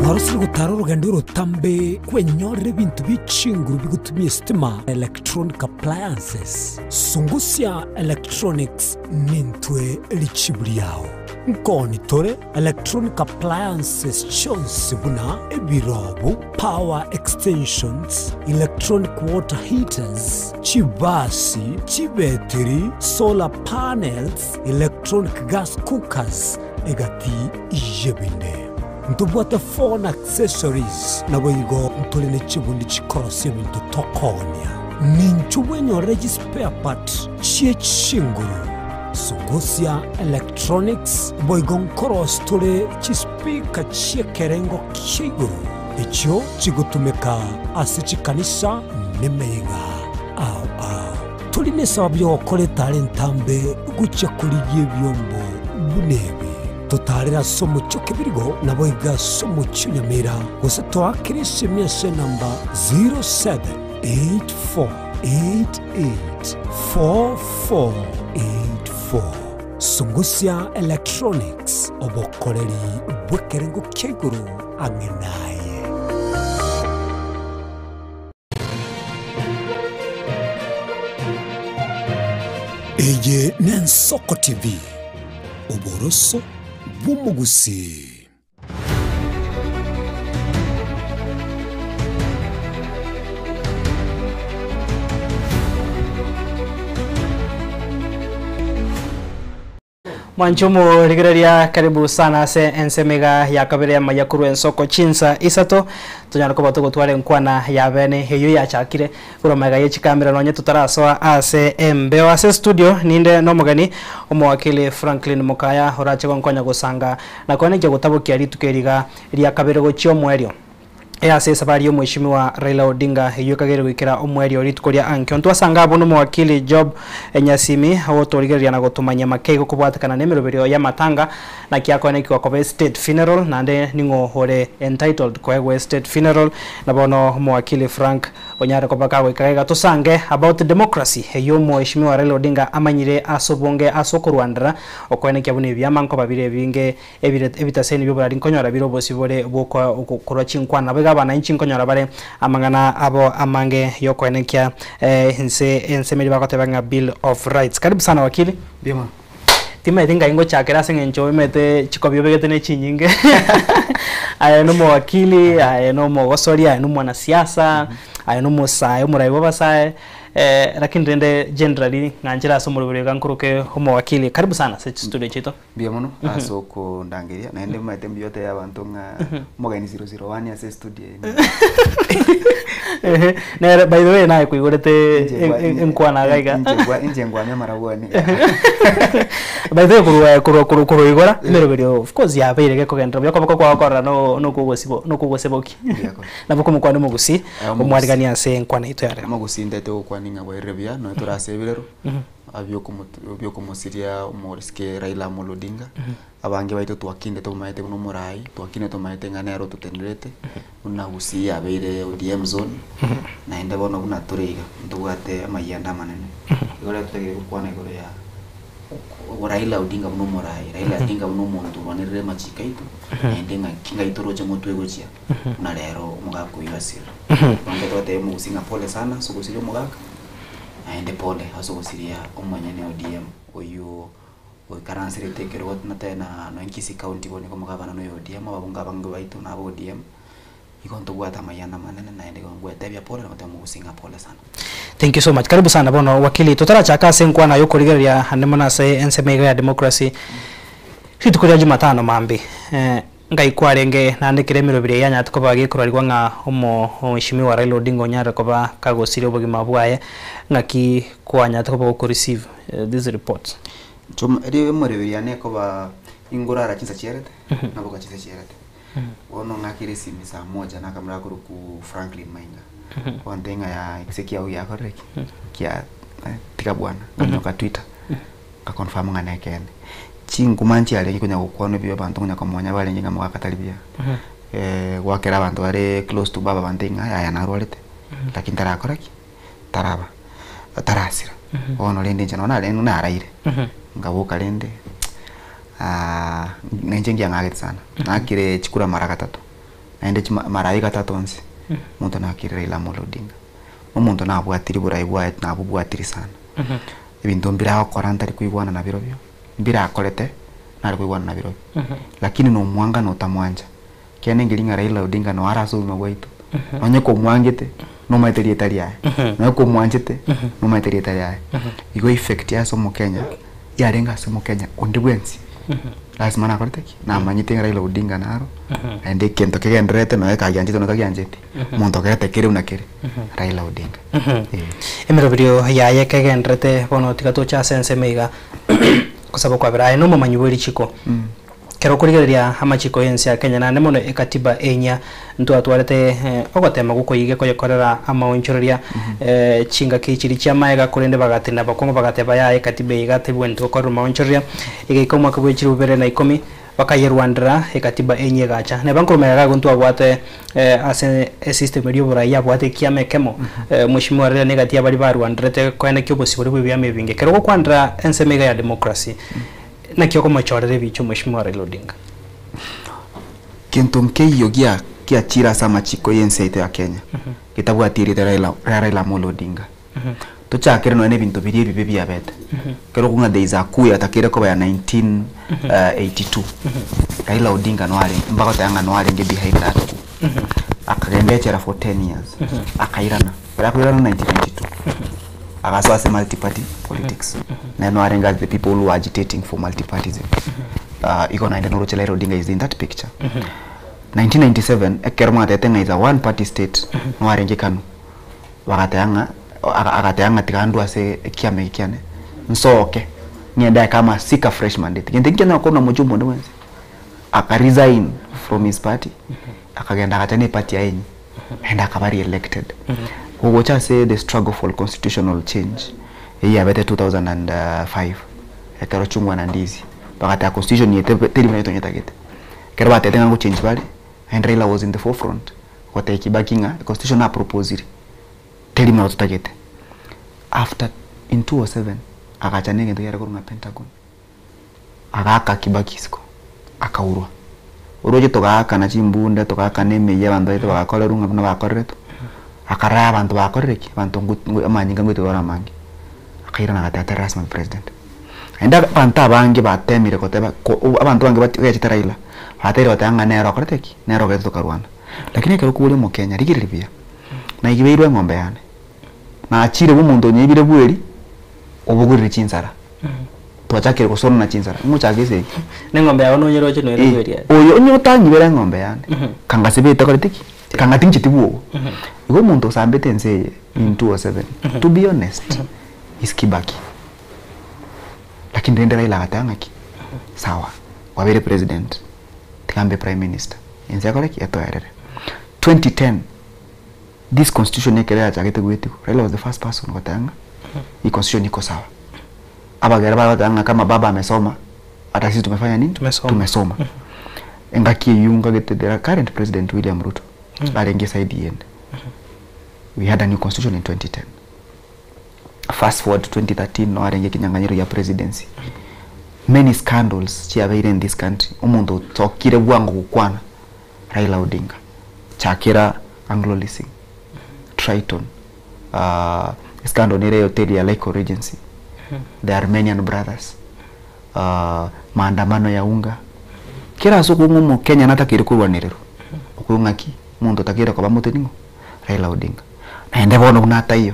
Kwarosire gotara orogendo orotambe kwenyorera ebinto bie chinguru bigotumia estima, electronic appliances. Sungusia Electronics nintwe richibu riao. Nkoni tore electronic appliances chionsi buna ebirobu, power extensions, electronic water heaters, chibasi, chibetiri, solar panels, electronic gas cookers, egati y'ebinde. Ntobwate phone accessories, naboigo ntore ne chibundi chikorosia ebinto tokoonia. Ninchu bwenyorere chispare part chie chinguru. Sungusia Electronics boigo nkorosia tore chispeaker chi'ekerengo kia igoro echio chigotumeka ase chikanisa nemeyega ao ao. Tori nesababu y'ogokora etara entambe gochia korigia ebiombo buna ebi. Totaarere ase omochie o Kebirigo, naboigo ase omochie o Nyamira, gose toakere esemi ase enamba 0784884484. Sungusia Electronics, obokoreri bw'ekerengo kia igoro ang'e naye. Eye n'Ensoko TV, oboroso bw'omogusii. Mwanche omorigereria karibu sana ase ensemo iga ya kabere y'amaya korwa ensoko chinsa isato tonyare koba togotwara enkwana ya bene eyio yachakire korwa magega ye chikamera nonye totarasoa ase embeo ase studio ninde nomogeni omowakili Franklin Mokaya orache gonkonya gosanga na koenekia gotabokia rituko eri iga ria kabere gochia omoerio. Ase esabari y'Omweshimiwa Raila Odinga eyio ekageire goikera omoerio rituko ria ankio. Ntwasanga abwo nomowakili Job Nyasimi ogotorigereria na gotomanyia makeigo kobwatekana nemeroberio y'amatanga naki akoenekigwa koba estate funeral naende ning'o ore entitled koegwa estate funeral na bono omowakili Frank onyare koba kagoika iga tosange about democracy eyio Omweshimiwa Raila Odinga amanyire ase obonge ase okorwandera okoenekia buna ebiama nkoba bire ebinge Ebire ebitaseni bi'oborari nkonyora bire obosibore bw'okorwa chinkwana, naboigo abananchi nkonyora bare amang'ana abo amange y'okoenekia ense ensemo eria bagoteba ng'a Bill of Rights. Karibu sana wakili. Mbuya mono. Timaeti ngai ngochakera ase eng'encho omanyete chikobi obegete ne chinyinge aye nomowakili, aye nomogosori, aye nomwanasiasa, aye nomosae omorai bw'abasae. Lakini rende generally ng'anchera ase omoroberi iga nkoroke omowakili. Karibu sana ase chistudio chiaito. Mbuya mono ase okondangeria, naende omanyete mbuya otebie abanto ng'a omogeni 001 ase estudio eye nigo. Ehe, nere by the way naye koigorete Inche ngwa- enkwana iga iga. Inche ngwa- inche ngwame amarabwani. By the way korwa korwa korwa korwa igora emeroberio of course yabeire gekogenderera buya okoboko kwao korora no nokogosibo nokogoseboki. Nabo komokwana omogusii omwariganie ase enkwana yaito ya rero. Omogusii ntaete gokwana ng'a bwairire buya nonya tore ase ebirero. Biokomosiria omorisike Raila Amolo Odinga, abange baito twakinde tomomaete buna omorai, twakinde tomaete ng'a nere ototenerete, buna Gusii yabeire ODM zone, naende bono buna tore iga, ntobwate amayianda amanene. Igo rero totagete gokwana igoro ya Raila Odinga buna omorai, Raila Odinga buna omonto orwanerere amachiko aito, naende ng'aki ng'ai toroche motwe gochia, buna rero omogaka oyio asirire. Bono totebe omogusii ng'a pole sana ase ogosiria omogaka. Naende pole ase ogosiria omonyene ODM oyio oikaranserete ekerogo tena nonya Kisii County bono nigo omogabana noyo ODM ababunge abange baito naba ODM igo ntobwate amayanda amanene naende igo ngwetebia pole na gotebia omogusii ng'a pole sana. Thank you so much. Karibu sana bono wakili. Totarachaka ase enkwana yokorigereria ande mono ase ensemo iga ya democracy, rituko ria Jumatano mambia Ngai kwarenge naende kera emeroberi eye yanyarete koba gekorarigwa ng'a omoeshimiwa Raila Odinga onyarire koba kagosiria obogima bwaye, ng'aki kwanyarete koba goko receive these reports? Chuma erio emoroberi yane ekoba ingorara chinsa chiarete, naboka chinsa chiarete. Bono ng'akere esimi saa moja nakamura akorokwa Franklin Mainga, ontebia ng'a yaya ekese kiago giakorire ki? Kia tiga bwana, nganyoka twitter. Nga confirm ng'a nekeene. Chinkuma nchiarenge konya gokwanwa ebibe abanto konya komonya barenge ng'a mogaka tari buya. Gwakera abanto bare close to baba bante ng'a yaya narwarete, lakini tarakora ki? Taraba, tarasira. Bono rende inche nonya narenge naraire, nkaboka rende na inche ngiang'agete sana, naakire chikura mara gatato. Naende chima marai gatato onsi, omonto nakire Raila Amolo Odinga. Omonto nabwatiri borai bwaye nabobwatiri sana. Ebinto mbire agokora ntari koigwana nabirobio, mbire akorete nare koigwana nabirobio. Lakini nomwanga na otamwancha, Ekiagera nengeri ng'a Raila Odinga noo are ase obogima bwaito, nonye komwangete nomanyete rieta riaye, nonye komwanchete nomanyete rieta riaye. Igo effect ase omokenya yarenge ase omokenya onde bwensi, lazima nakorete ki? Namanyete ng'a Raila Odinga naro, naende egento kegendererete nonye kagianchete nonye tagiancheti, omonto ogerete kere buna kere, Raila Odinga. Eh. Emeroberio yaye kegendererete bono tiga toche ase ensemo iga, gosaba okwabera aye nomomanyi bwe richiko. Ekero okorigereria amachiko y'ense ya Kenya naende mono ekatiba enyia, ntwatwarete ogotema gwokoyiga koyekorera amaonchoreria chingaki chiria chi'amaega korende bagatenena bokong'u bagateba yaya ekatiba eye iga tebwenereti gokorerwa maonchoreria. Egaika omwaka bwe chilifu bibere na ikomi bakayerwanderera ekatiba enyia egacha. Neba nkoromeka iga ntwabwate ase esystem eria y'oborai yabwate ekiama ekemo, Mheshimiwa Raila negati ya baria barwanderete koenekia obosibore bwa ebiama ebinge. Ekero ogokwanera ensemo iga ya democracy, Naki okomochorera ebichwa Mheshimiwa Raila Odinga? Gento nkeiyo gia giachire ase amachiko y'ense yaito ya Kenya getabwati erieta Raila ria Raila Amolo Odinga. Tochakere nonya na ebinto biria ebibe biabete. Ekero okong'a there is a coup yatakeire koba ya 1982 Raila Odinga no arenge mbagoteba ng'a no arenge behind that coup. Akagenda echela for 10 years akairana. Ekero akoirana 1992 agasoa ase multiparty politics naye no arenge as the people who were agitating for multipartyism igo naende noroche Raila Odinga is in that picture. 1997 ekero mwatebete ng'a is a one party state no arenge Kanu bagateba ng'a agateba ng'a tiga ndwe ase ekiama eke kiane nsoke ng'ende ake ama seek a fresh mandate. Gento ekio nkianyara korwa na mochumba onde bwensi aka resign from his party akagenda agacha na eparty yaye enyia. Naende akaba re-elected. Gogocha ase the struggle for constitutional change, eyio yabete 2005, ekero Chungwa na Ndizi bagateba constitution eye teri buna tonyetagete. Ekero batebete ng'a ngochange bare, and Raila was in the forefront, gotebia Kibaki ng'a econstitution naproposire, teri buna totagete. After in 2007, agacha na egento kiare korwa ng'a Pentagon. Agaaka Kibaki isiko, akaurwa. Oroche togaakana chimbunda, togaakana emeyio abanto baito bagakorerwa ng'a buna bakoreretwe. Akarora abanto bakorire ki? Abanto ngo ngo amanyinga ngoitwa bare amange. Akairana agateba tari lasima abe president. Naende abanto abange batemire goteba ko abanto abange bati begechete Raila, bateire goteba ng'a nere okorete ki? Nere ogerete tokarwana. Lakini ekero okobua omokenya rigereria buya, naibeirwe eng'ombe yane, nachire bwa omonto onyeibire bweri, obogorire chinsara. Twachakire gosonana chinsara, ng'ochake esegi. Neng'ombe yao nonyeroche noyo Eh, nobweria. oyo onye otanyibera eng'ombe yane, kangasibete okorete ki? Kanga tincheti bwogo. Igo omonto osambete ense eye in 2007, to be honest, is Kibaki. Lakini rende Raila agateba ng'aki, sawa, kwabeire president, tiga mbe prime minister, ense ekore ki? Etoerere. 2010, this constitution ekero yachagete goetigwa, Raila was the first person goteba ng'a hii constitution iko sawa. Abagere bagoteba ng'a kama baba amesoma, hata sisi tumefanya nini? Tumesoma. Tumesoma. Engaki eyio nkagete the current president William Ruto arenge side eyende. We had a new constitution in 2010. Fast forward to 2013 no arenge ekinyang'anyiro gia presidency. Many scandals chiabeire in this country. Omonto otokire bwango gokwana Raila Odinga. Chakera Anglo Leasing, Triton, scandal nere ya hoteli ya Lyco Regency, the Armenian brothers, maandamano ya unga. Kera ase okong'u omokenya natakeire korwanererwa, okwo ng'aki omonto otakeire koba mote ning'o? Raila Odinga. Naende bono buna ataiyo,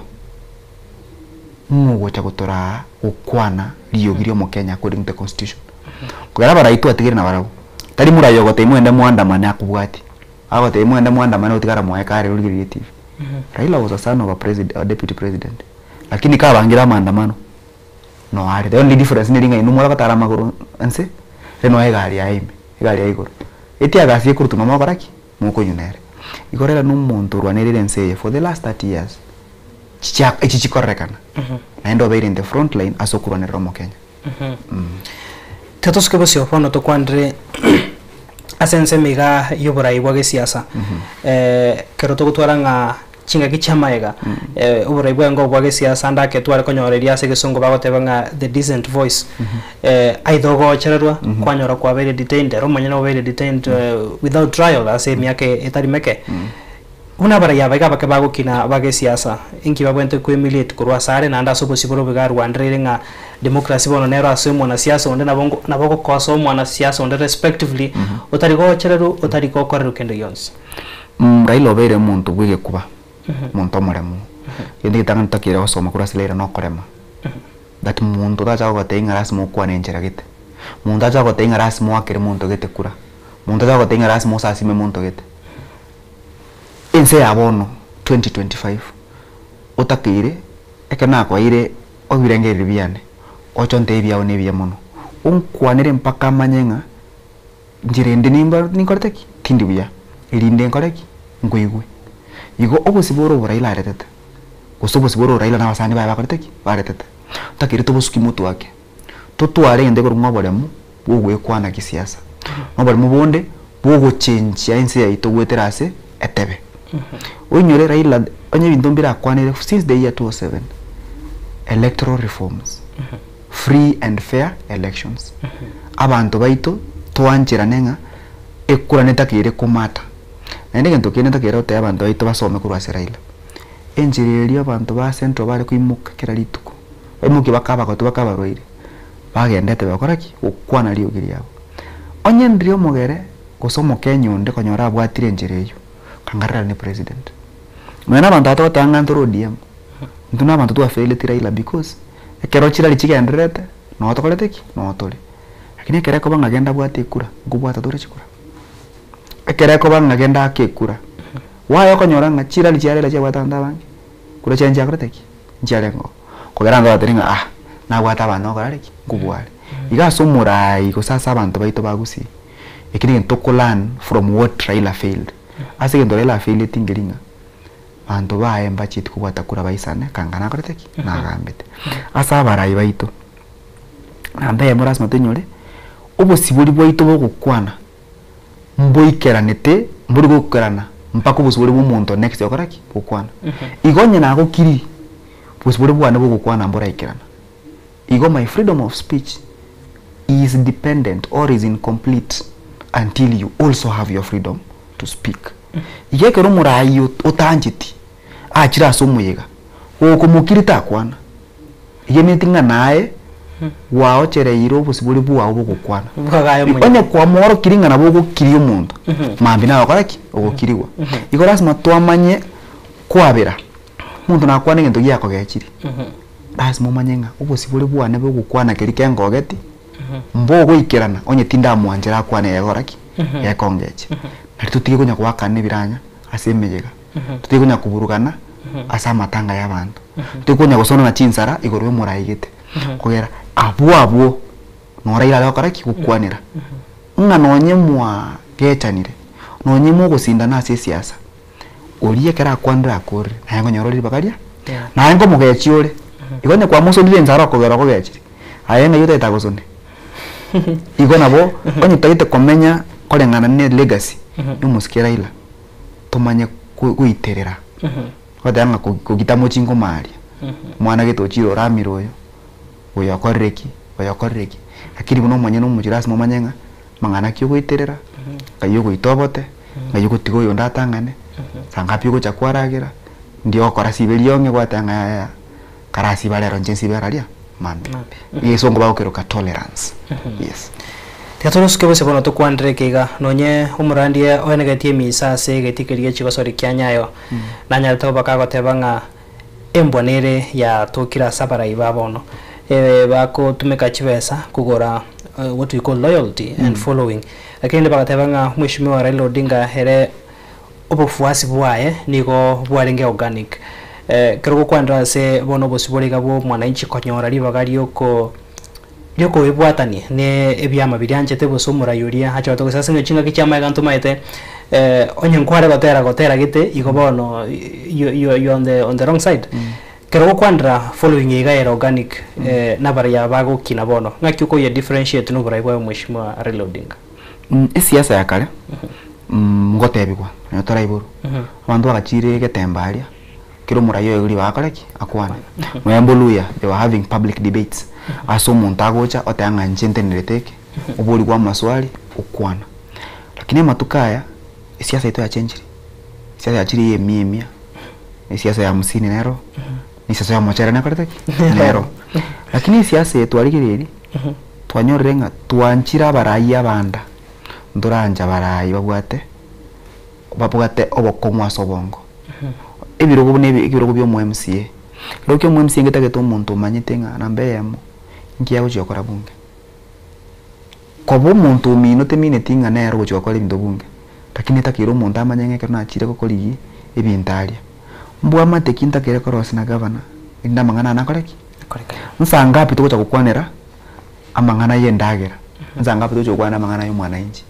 ng'o ogocha gotoraa gokwana riogi ria omokenya according to the constitution? Kogera abarai twatigire nabarabwo, tari morai ogotebia mogende moandamane akobwatie. Agotebia mwende mwandamane otigara mwaye kare origererie TV. Raila was a son of a president, a deputy president. Lakini kabangire amaandamano no are. The only difference neri ng'a inwe mwagotara amagoro nse, ere noe egari yaye ime, egari ya igoro. Etiagasi ekorutwa mogokora ki? Mokonywa nere. Igo Raila na omonto orwanerire ense eye for the last 30 years, chichia echi chikorekana. Naende obeire in the front line ase okorwanerera omokenya. Tiga tosuke bosio bono tokwanere ase ensemo iga y'oborai bwa gesiasa. Ekero togotwara ng'a. Chingaki chi'amaega, oborai bwengo bwa gesiasa ande ake tware konyora eria ase egesongo bagoteba ng'a the decent voice. Aidha ogochererwa, kwanyora kwabeire detained, ere omonyene obeire detained without trial ase emiaka etari meke. Buna abarai aba iga abake bagokina ba gesiasa, inki babwenerete koemulate korwa asare naende ase obosibore obo iga arwandereire ng'a democracy bono nero ase omwanasiasa onde nabo nabo ogokosa omwanasiasa onde respectively, otari gochererwa, otari gokorerwa kende gionsi. Raila obeire omonto bw'egekuba, omonto omoremu. Egento egetang'ani totakeire gosoma korwa ase Raila nokorema. That monto tacha gogotebia ng'a lasima okwane enchera gete, monto tacha gogotebia ng'a lasima oakere monto gete kura, monto tacha gogotebia ng'a lasima osasime monto gete. Ense ya bono 2025, otakeire ekero nakoeire ebirengererio biane, oche ontebie ebiago nebiya mono, onkwanere mpaka manye ng'a. Inche rende nimba ninkorete ki? Tindi buya, erinde nkore ki? Nkoigwe. Igo obosibore oro obo Raila aretete, gose obosibore oro Raila na abasani baye bakorete ki? Baretete. Totakeire tobosuki motwe ake, totware egento ekorokwa ng'a oboremu bwa ogoekwana kisiasa, na oboremu bonde bwa ogochenchia ense yaito goetera ase etebe. Oinyore Raila onye ebinto mbirakwanire since the year 2007, electoral reforms. free and fair elections. Abanto baito toancherane ng'a ekura netakeire komata. Naende egento kende ntakeire gotebia abanto baito basome korwa ase Raila, enchera eria abanto ba Central bare koimoka kera rituko, baimokie baka abagotu baka abarwaire, bagendete bagokora ki? Gokwana riogi riabo. Onye ndiri omogere gose omokenya onde konyora abwatire enchera eyio, kanga Raila ne president. Nonya na abanto aba togoteba ng'a ntore ODM, intwe na abanto twafaileti Raila because. Ekero chirari chigendererete, noo tokorete ki? Noo tore. Lakini ekero ekoba ng'a genda bwate ekura, nkobwata tore chikura. Ekero ekoba ng'a genda ake ekura, waya okonyora ng'a chirari chia Raila chiabwate abanto abange, kura chiaye nchiakorete ki? Nchiarenge oo. Kogera abanto bagateba ng'a ah, nabwate abanto nkokora are ki? Nkobua are. Iga ase omoraai gose ase abanto baito ba Gusii, eki negento toko learn from what Raila failed. Ase egento Raila afaileti nkeri ng'a. Abanto baye mbachieti kobwata kura baisane, kanga nakorete ki? Nagambete. Ase abarai baito, namba eyemo lasima toinyore, obosibori bwaito bogokwana mboikeranete, mbori goikerana mpaka obosibori bwa omonto next gokora ki? Gokwana. Igo onye nagokiri, bosibori bwane bogokwana mboraikerana. Igo my freedom of speech is dependent or is incomplete until you also have your freedom to speak. Igo ekero omoraai otancheti achire ase omoyega, gokomokiri takwana, igo emineti ng'a naye gwaochereire obosibore bwao bogokwana. Onye kwamworokirie ng'a nabo ogokiria omonto, mambia naye ogokora ki? Ogokirigwa. Igo lasima twamanye kwabera, omonto nakwane egento giakogechirie. Lasima omanye ng'a obosibore bwane bogokwana keria kengogeti, mbogoikerana onye tindamwanchera akwane egekora ki? Gekongecha. Nario totige konya goakana ebiranya ase emeyega, totige konya koburugana ase amatanga ya abanto, totige konya gosonana chinsara igoro ya omorai gete, kogera abwo abwo noraire are gokora ki? Gokwanera. Ng'a nonye mwagechanire, nonye mogosindana ase esiasa, oria ekero akwanire akorire, naye nkonyora ore ribaga ria, naye nkomogechia ore, igo onye kwamosonire ensara okogera okogechire, aye ng'ai otagete agosone? Igo nabo onye totagete komenya koreng'ana ne legacy ya omosike Raila, tomanye goiterera, goteba ng'a kogita mochi nkomaria, omwana gete ochire oramire oyo, oyo okorire ki, oyo okorire ki, lakini buna omonyene omochie lasima omanye ng'a Mang'ana ki ogoiterera, ng'ai ogoita obote, ng'ai ogotiga oyonde atang'ane, saa ngapi ogocha kwaragera, ndi ogokora sibe riong'e gwateba ng'a yaya karasiba rero inche nsibe araria mambia. Egesongo bagokeroka tolerance, yes. Tiga torosuke bose bono tokwanere eke iga, nonye omorandia oenegetie emisa ase egetii keria gie chigosori kia Nyayo, nanyarete koba kagoteba ng'a embwa nere yatokire ase abarai ba bono, bagotumeka chibesa kogora what we call loyalty and following. Lakini bagateba ng'a Mheshimiwa Raila Odinga ere obofuasi bwaye nigo bwarenge organic. Ekero gokwanera ase bono obosibore iga bwa omwananchi konyora ribaga rioko riokoebwatania ne ebiama biria anchete gose omorai oria achorete gose ase eng'encho chingaki chi'amaega ntomaete onye nkware gotera gotera gete igo bono you you you on the on the wrong side. Ekero ogokwanera following iga ere organic nabaria aba bagokina bono, ng'aki okoyia differentiate na oborai bwaye Mheshimiwa Raila Odinga? Esiasa ya kare, ngotebigwa, nonya toraiborwa, abanto bagachire egetembe aria. Kera omoraia oyo ribaga akore ki? Akwane. Nonya Boluya, they were having public debates, ase omonto agocha oteba ng'a inche ntenerete eke, oborigwe amaswali, okwana. Lakini amatuko aya, esiasa yaito yachenchire, esiasa yachire ya emia emia, esiasa ya hamsini nero, na esiasa ya omochere nekorete ki? Nero. Lakini esiasa eye twarigereiri, twanyorire ng'a twanchire abarai abanda, ntorancha abarai babwate babwate obokong'u ase obongo. Ebirogo buna ebi ebirogo bia omo MCA, ekerogo kia omo MCA ngetagete omonto omanyete ng'a namba eyemo, nki agochia gokora bunge. Koba omonto omino temineti ng'a nere ogochia gokora ebinto bunge, lakini etakeire omonto amanye ng'a ekero nachire gokorigia ebinto aria, mbwamate ki ntakeire korosia na gavana, erinde amang'ana ane akore ki? Nsa ngapi togocha gokwanera amang'ana ya endagera, nsa ngapi togocha gokwanera amang'ana ya omwananchi.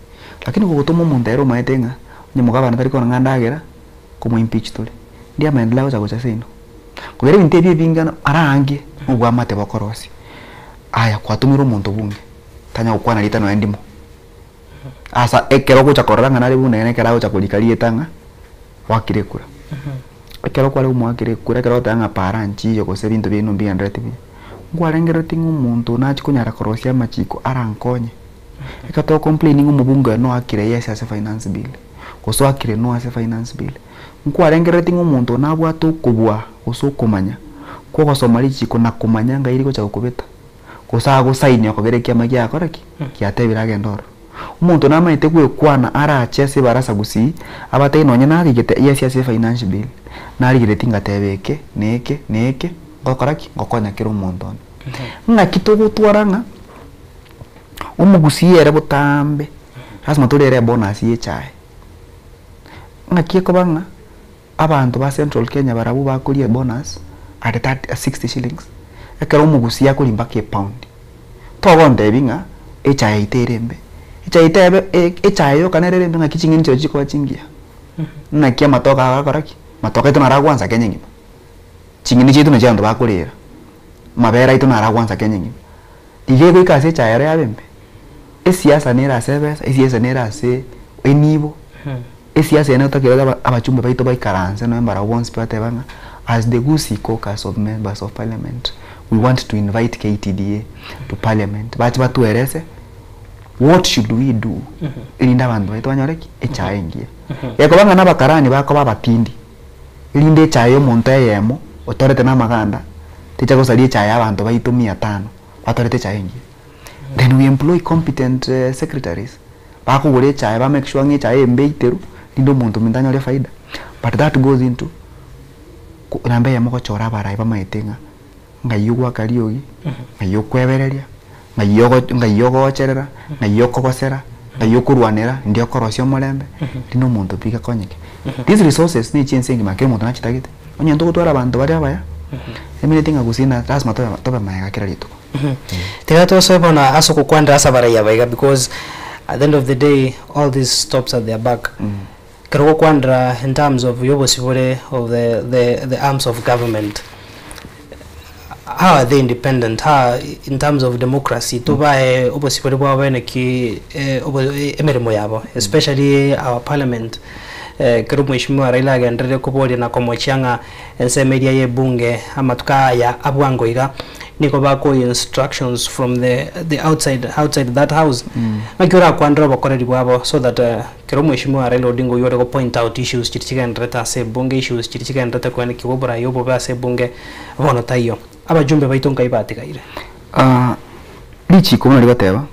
Lakini gogotoma omonto ere omanyete ng'a onye mogavana tari korora ng'a ndagera, komo impeach tore. Ndiyo amaendeleo agocha gocha seino. Kogera ebinto ebi ebinge ara ange nobwamate bokorosia. Aya kwatomirwe omonto bunge, tanya gokwana rieta nonye ndimo. Asa ekero ogocha korora ng'a nare buna ere ekero agocha korika rieta ng'a gwakire ekura. Ekero kware komoakera ekura ekero ogoteba ng'a para nchiyo gose ebinto biaino mbigenderereti buya, nkwarengerereti ng'a omonto oyo nachia konyara korosia amachiko arankonye. Ekero to complain ng'a omobunge oyo noakire yes ase finance bill, gose oakire no ase finance bill, nkwarengerereti ng'a omonto oyo nabwate okobua gose okomanya kwa ogosoma richiko na komanya ng'ai rigocha gokobeta, gose agosaini okogera ekiama giakora ki? Giatebire agende ororo. Omonto namanyete gwekwana arache ase ebarasa gusii, abatebie nonye narigete yes ase efinance bill, narigereti ngateba eke, na eke, na eke, ngokora ki? Ngokonya kera omonto onde. Ng'aki togotwara ng'a omogusii ere botambe, lasima torere ebonus ya echae. Ng'aki ekoba ng'a abanto ba central Kenya barabwo bakoria ebonus at 30 60 shillings, ekero omogusii akoria mpaka epound. Togontebia ng'a echae yaito ere embe, echae yaito ebe echae yoka nere ere embe ng'aki ching'eni chiaye chikoba chingiya? Naki amatoke aya agakora ki? Matoke aito naro agwansa Kenya engima, ching'eni chiaito nachio abanto bakorera, amabere aito naro agwansa Kenya engima. Iga egoika ase echae ero yabe embe, esiasa nere ase ebesa, esiasa nere ase enibo, esiasa eye notakire aba abachumbe baito baikaranse nonye mbarabwo bonsi pi bateba ng'a as the Gusii caucus of members of parliament we want to invite KTDA to parliament bache batuerese what should we do erinde abanto baito banyore ki? Echae engiya. Gekoba ng'a na abakarani bakoba abatindi, erinde echae ya omonto eyemo otorete na amaganda techa gosaria echae ya abanto baito mia tano batorete echae engiya. Then we employ competent secretaries bakogora echae ba make sure ng'a echae embe eiteru rinde omonto ominto anyore efaida but that goes into namba eyemo gochora abarai bamaete ng'a ng'ai ogwaka riogi, ng'ai okwebereria, ng'ai ogo ng'ai ogocherera, ng'ai okogosera, ng'ai okorwanera, ndi okorosia omorembe, rinde omonto pi gakonyeke. These resources ne chia ense engima kera omonto nachitagete, onye ntogotwara abanto bare abaya, emineti ng'a gusii na lasima tobe tobe magega kera rituko. Tiga tosoe bono ase ogokwanera ase abarai aba iga because at the end of the day all this stops at their back. Ekero ogokwanera in terms of ya obosibore of the the the arms of government, how are they independent? How in terms of democracy tobae obosibore bwabo bene ki obo emeremo yabo especially our parliament ekero mweshimiwa Raila agenderire koboria na komochia ng'a ensemo eria ya ebunge amatuko aya abwango iga nigo bakoa instructions from the the outside outside that house ng'aki orakwanere obokoreri bwabo so that Ekero Mweshimiwa Raila Odinga oyio ore go point out issues chiria chigendererete ase ebunge, issues chiria chigendererete koenekigwa oborai obobe ase ebunge, bono taiyo. Abajumbe baito nkai batigaire? Richiko buna rigoteba,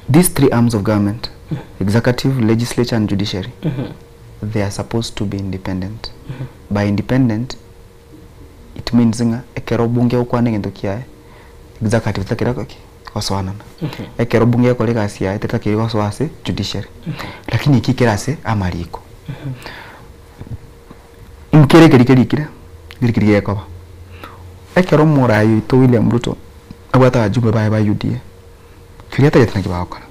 these three arms of government, executive, legislature and judiciary, they are supposed to be independent. By independent, it means ng'a ekero bunge egokwana egento kiaye, executive takeri ki? Gosoanana. Ekero bunge egokora egasi yaye tetakeiri gosoa ase judiciary. Lakini eki kere ase amariko. Nkere ekeri kerikire, nkeri keri gekoba. Ekero omorai oito William Ruto abwate abajumbe baye ba UDA, keria atagete naki bagokora.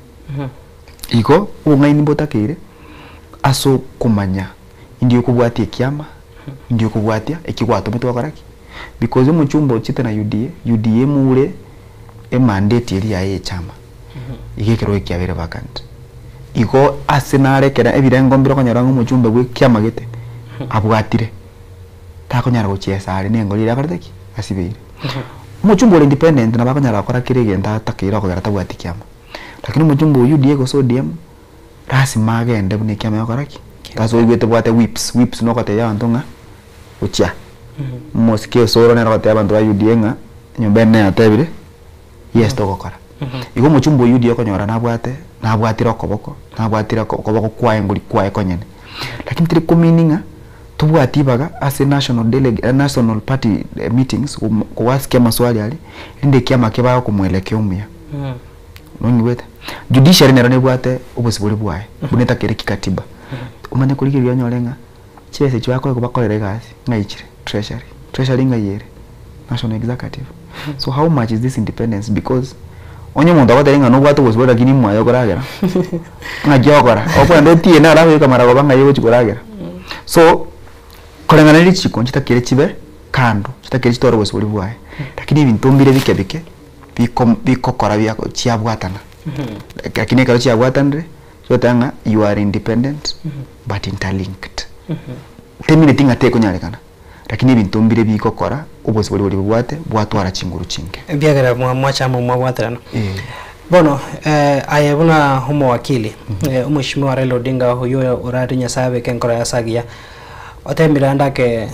Igo obong'aini mbotakeire ase okomanya Indi okobwatia ekiama, indi okobwatia eki gwatometwe gokora ki? Because omochumba ochete na UDA, UDA emoure emandate eria yaye y'echama, iga ekerogo ekiabeire vacant. Igo ase nare ekere ebirengo mbire okonyora ng'a omochumbe bwa ekiama gete abwatire. Takonyara gochiesa are na engori eria akorete ki? Asibeire. Omochumba ore independent nabo akonyara gokora kera egento atakeire okogera tabwati kiama. Lakini omochumba o UDA gose ODM, lasima agende buna ekiama egokora ki? That's why oigwete bwate whips, whips nogotebia abanto ng'a gochia. Omosike osoro nere ogotebia abanto ba UDA ng'a enyomba ene yatebire yes togokora. Igo omochumba o UDA okonyora nabwate, nabwatire okoboko, nabwatire okoboko kwaye ngori kwaye konyene. Lakini teri komean ng'a tobwati ibaga ase national deleg national party meetings koasikia amaswali aria, rinde ekiama kebae okomwelekeo omuya. Nonyigwete? Judiciary nero nebwate obosibore bwaye, buna etakere kikatiba. Omanye korigereria onyore ng'a chibesa echio bakoegwa bakorere egasi ng'ai chire? Treasury. Treasury ng'ai ere? National executive. So how much is this independence because onye omonto agotebia ng'a nobwate obosibore lakini mwaye okoragera, ng'aki ogokora? Okogenda otiene alafu ekamara koba ng'ai ogochi koragera. So, koreng'ana ne richiko nchitakere chibe kando, chitakere chitware obosibore bwaye, lakini ebinto mbire bike bike biko bikokora biako chiabwatana. Lakini ekero chiabwatanire, chigoteeba ng'a you are independent but interlinked. Temineti ng'a tekonyarekana, lakini ebinto mbire bigokora obosibore boria bobwate bwatwara chinguru chinke. Ebiagera mwa mwacha amo mwabwaterana. Bono aye buna omowakili, omweshimiwa Raila Odinga oywo orare Nyasaye abeke enkoro ya ase agiya, otemire ande ake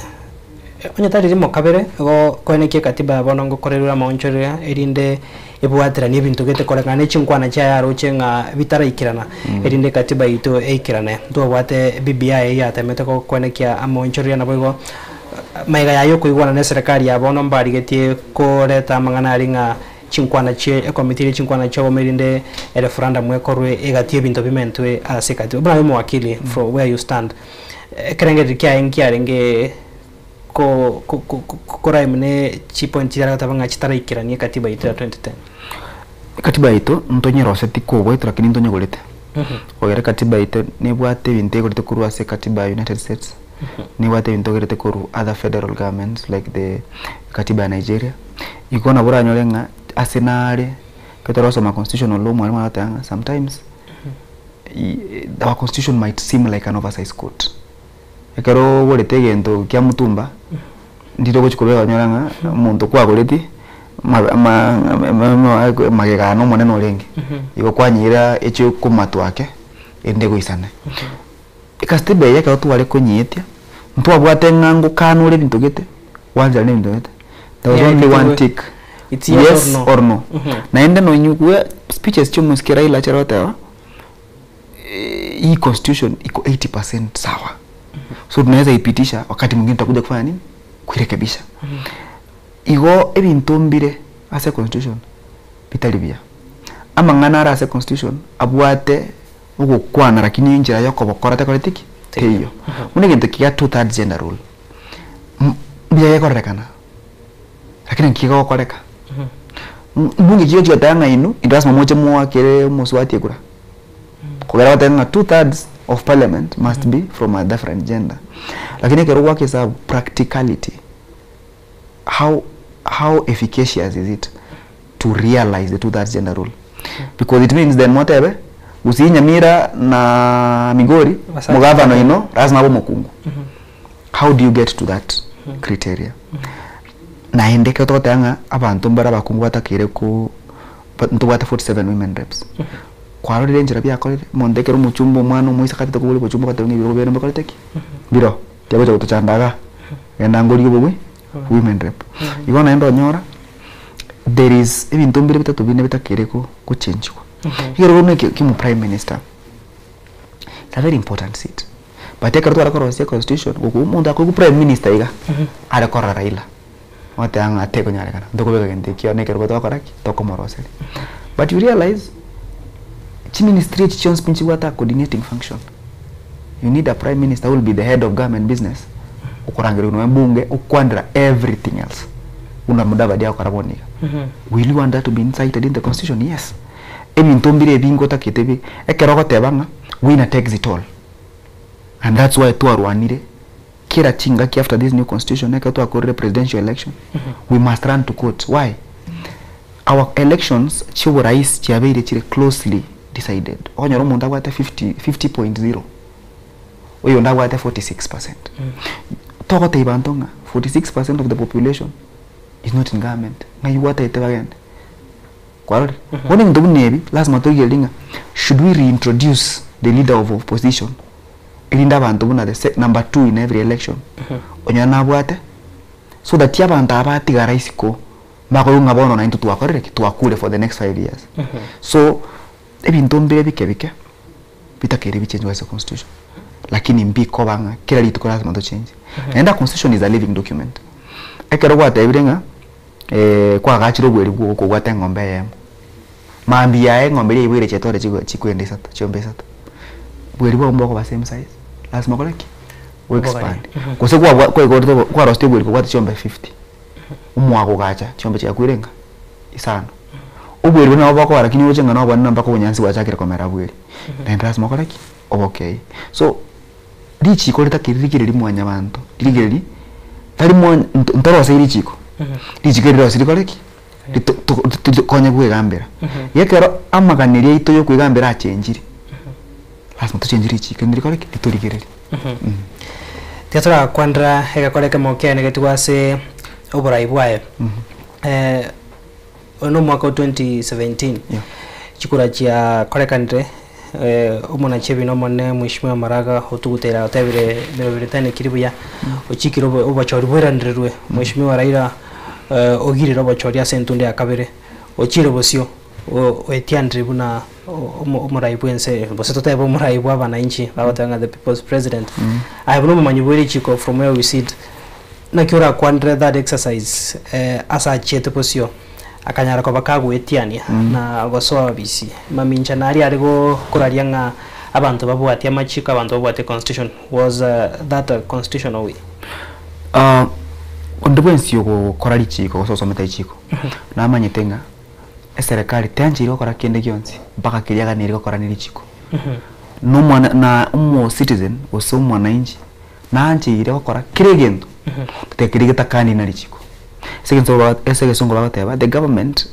onye tari rimo kabere igo koenekia ekatiba ya bono ngokorerwe amaonchoreria erinde ebwateranie ebinto gete koreng'ana ne chinkwana chiaye aroche ng'a bitaraikerana erinde ekatiba yaito eikerane. Ntobwate BBI eyio yatemete koenekia amaonchoreria naboigo magega yaye okoigwana na eserekari ya bono mbarigetie koreta amang'ana aria ng'a chinkwana chie ekomiti eria chinkwana chia obomo erinde ereferendum ekorwe egati ebinto bimentwe ase ekatiba. Buna aye omowakili from where you stand, ekerengererio kiaye nkiarenge ko ko ko korime ne chipoint chiria aragoteba ng'a chitaraikerania ekatiba yaito ya 2010? Ekatiba yaito ntonyeroseti koboetwa lakini ntonyegorete. Kogera ekatiba yaito nebwate ebinto egorete korwa ase ekatiba ya United States, nebwate ebinto egerete korwa other federal governments like the katiba ya Nigeria. Igo nabo oranyore ng'a ase nare ekero torasoma constitutional law mwalimu agoteba ng'a sometimes our constitution might seem like an oversize coat. Ekero ogorete egento kia mutumba, ndire ogochi korwa okonyora ng'a omonto kwagoreti magega aya nomonene orenge, igo kwanyeira echio komatwa ake erinde egoisane. Ekatiba eye ekero tware konyeetia, ntwabwate ng'a ngokanore ebinto gete, gwancherana ebinto gete, there was only one tick, yes or no. Naende nonyigwe speeches chia omosike Raila achare goteba. hii constitution iko 80% sawa so tunaweza ipitisha wakati mwingine tutakuja kufanya nini kuirekebisha igo ebinto mbire ase constitution bitari buya amang'ana are ase constitution abwate ogokwana lakini enchera ya okobokora tekoreti ki teiyo buna egento kiga two thirds gender rule mbuya gekorerekana lakini nki kegokoreka mbunge ki ochi goteba ng'a inwe intwe lasima moche moakere omosubati ekura. Kogera batebe ng'a two thirds of parliament must be from a different gender. Lakini ekero gwaka esabu practicality, how how efficacious is it to realize the two thirds gender rule? Because it means then motebe Gusii Nyamira na Migori Abasacha omogavana oino lasima abe omokungu. How do you get to that criteria? Naende ekero togoteba ng'a abanto mbare abakungu batakeire ko ntobwate 47 women reps. Kwarorire enchera biakorire, omonto ekero omochumba omwana omoiseke atete kobua obochumba ogateba ng'a ebirogo biane mbikorete ki? Mbiroo, tiagocha gotochanda igaa, genda ngorie obobui women rep. Igo naende onyora, there is ebinto mbire bitato binde bitakeire ko gochenchigwa. Ekero bono eke kia omoprime minister, it's a very important seat, but ekero tware korosia econstitution, goku omonto akoigwa prime minister iga, are korora Raila. Ogoteba ng'a tekonyarekana, ntokobeka gento ekio na ekerogo togokora ki? Tokomoroseria. But you realize, chiministry echi chionsi pi nchibwate a coordinating function. You need a prime minister who will be the head of government business, okorangerigwa nonya mbunge, okwanera everything else, buna Mudavadi agokora bono iga. Will you want that to be incited in the constitution? Yes. Ebinto mbire ebinge otakete bi, ekero ogoteba ng'a winner takes it all, and that's why twarwanire. Kera chingaki after this new constitution ekero twakorire presidential election we must run to court why? Our elections chioborais chiabeire chire closely decided okonyora omonto abwate 50 50.0 oyonde abwate 46 percent togotebia banto ng'a 46% of the population is not in government. Ng'ai gwataete bagende? Kwarorire? Bono ebinto buna ebi, lasima torigererie ng'a should we reintroduce the leader of opposition erinde abanto buna the se number two in every election onyore nabwate so that abanto aba batigara isiko mbakoigwa ng'a bono naintwe twakorire ki? Twakure for the next 5 years. So ebinto mbire bike bike bitakeire bichenjwe ase constitution lakini mbikoba ng'a kera rituko lasima tochenje. Naende a constitution is a living document. Ekero gwatebire ng'a kwagachire obweri bwogo kobwate eng'ombe eyemo, mambia yaye eng'ombe eria yaibwire chetore chigo chikwenda isato chiombe isato, bweri bwago mbokoba same size, lasima okore ki? O expand. Gose kwabwa kwaigorete obo kwarosirie obweri kobwate chiombe 50, omwaka ogacha chiombe chiakwire inga? Isano. Obweri boria nabo bokoba lakini oroche ng'a nobonene mpaka obonyansi bwachakire komera bweri, naende lasima okore ki? Obokei. So, richiko ritakeri rigereri mwanyabanto, rigereri tari mwa ntoroseiri richiko, richiko eri rirosi rikore ki? Rito to tokonye kwegambera. Iga ekero amaganeri aito ya okwegambera achenchire, lasima tochenche richiko erinde rikore ki? Ritorigereri. Tiga torakwanera egekora ekemo kiane getigwe ase oborai bwaye. Oyo na omwaka o 2017, chikura chiakorekanire, omonachi ebina omonene Mheshimiwa Maraga otuguteire otebire emeroberi etanekiri buya, ochikire obochori bweranererwe. Mheshimiwa Raila ogirire obochori ase entunda ya kabere, ochire bosio oetianire buna omorai bwense gose totebe omorai bwa abananchi bagoteba ng'a the people's president. Aye buna omomanyi bwe richiko from where we sit, naki orakwanere that exercise ase achiete bosio akanyara koba kagoetiania na gosoa obisi mamincha naria are koraria ng'a abanto babwatie amachiko abanto babwatie constitution was that a constitutional way? Onde bwensi ogokora richiko gose osomete richiko, namanyete ng'a eserekari teancheiri gokora kende gionsi mpaka keria aganeiri gokora ne richiko. Na omwana na omo citizen gose omwananchi naancheire gokora kera egento but keria getakani na richiko. Ase egento ase egesongo bagoteba the government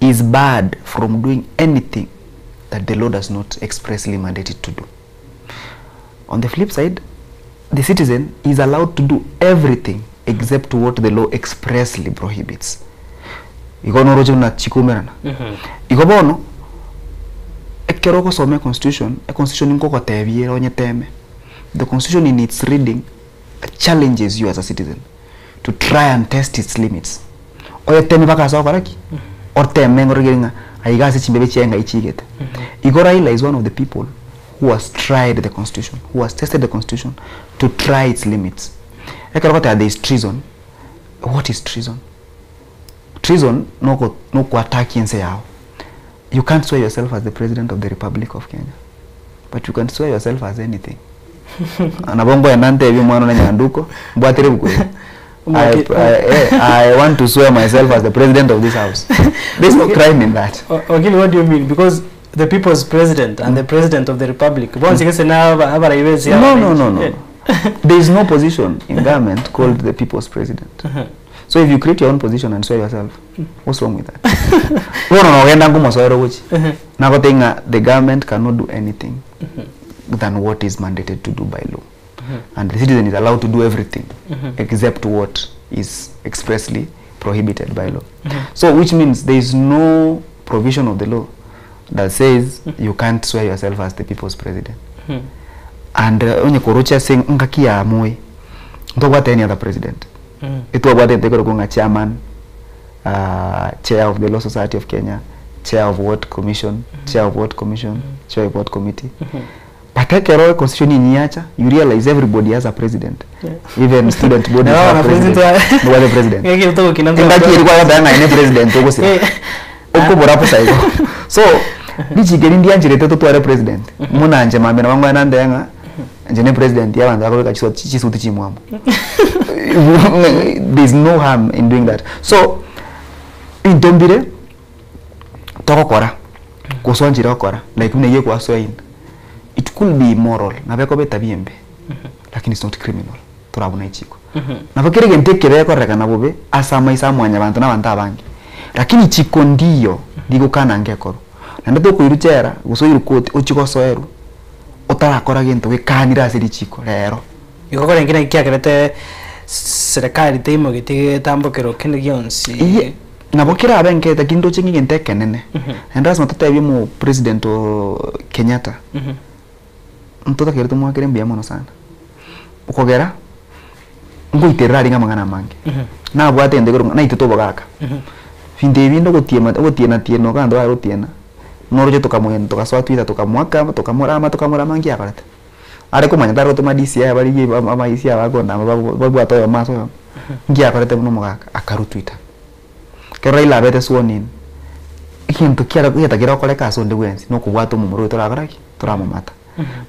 is barred from doing anything that the law does not expressly mandate it to do. On the flip side, the citizen is allowed to do everything except what the law expressly prohibits. Igo noroche buna chikoumerana. Igo bono, ekero ogosoma econstitution, econstitution nkogotebia ere onyeteme. The constitution in its reading challenges you as a citizen to try and test its limits. Oyeteme mpaka ase ogokora ki? Oteme ngorogere ng'a aiga ase chimbebe chiaye ng'ai chigete. Igo Raila is one of the people who has tried the constitution, who has tested the constitution to try its limits. Ekero ogoteba there is treason, what is treason? Treason noko nokoattack ense yago. You can't swear yourself as the president of the Republic of Kenya, but you can swear yourself as anything. Nabo nkoenda ntebie omwana one Nyanduko, mbwatire ebuku eye. I want to swear myself as the president of this house. There's no crime in that. Wakili, what do you mean? Because the people's president and the president of the republic bonsi gese na abarai b'ensi No, no, no, no. There is no position in government called the people's president. So if you create your own position and swear yourself, what's wrong with that? Bono nogenda nkomosoera ogochi. Nagotebia ng'a the government cannot do anything than what is mandated to do by law. And the citizen is allowed to do everything except what is expressly prohibited by law. So which means there is no provision of the law that says you can't swear yourself as the people's president. And onye korocha ase ngaki ya Moi, ntobwate any other president. Etwabwate ntekorokwa ng'a chairman, chair of the Law Society of Kenya, chair of what commission, chair of what commission, chair of what committee. But ekero constitution inyiacha, you realize everybody has a president. Even student bodies No, have na president. president Nobwate president. Ng'eki togokina Engaki eri kwagoteba ng'a ene president ogosira. Okobora bosa igo. So, richiko eri ndiancherete totware president. Muna inche mambia nabo ngoenda ntebe ng'a inche ne president ya abanto bakobeka chisuti chimwamu. There is no harm in doing that. So, ebinto mbire togokora gose oanchire gokora like buna eywo ekwasoa in it could be immoral nabo ekoba etabia embe lakini it's not criminal torabuna echiko. Nabo kera egento ekebe gekorekana bobe ase amaiso a mwanyabanto na abanto abange lakini chiko ndiyo rigokana ngekorwa naende tokoirwa chera gose oirwe koti ochie gosoerwa otarakora gento gekanire ase richiko rero. Igo korenge naki kiakerete Serikali teimogeti getambokero kende gionsi. Iye, nabo kerabe nkete lakini ndoche ng'a egento ekenene, naende lasima totebie omo president o Kenyatta, ntotakeire tomoakere mbuya mono sana, okogera, ngoiterera arenge amang'ana amange, nabwate egento ekerokwa ng'a naitete obogaka, binto ebi binde ogotiema ogotiena tiena iga abanto bare gotiena, noroche tokamogenda togasoa twitter tokamoaka tokamorama tokamorama nki akorete. Are komanya tari gotoma DCI abarigie amaisi aba akondama babwate oyomo ase oyomo. Nki akorete buna omogaka? Akarwa Twitter. Ekero Raila abete sworn in, egento kiare getakire gokoreka ase onde bwensi na okobwata omomura oyo torakora ki? Toramomata.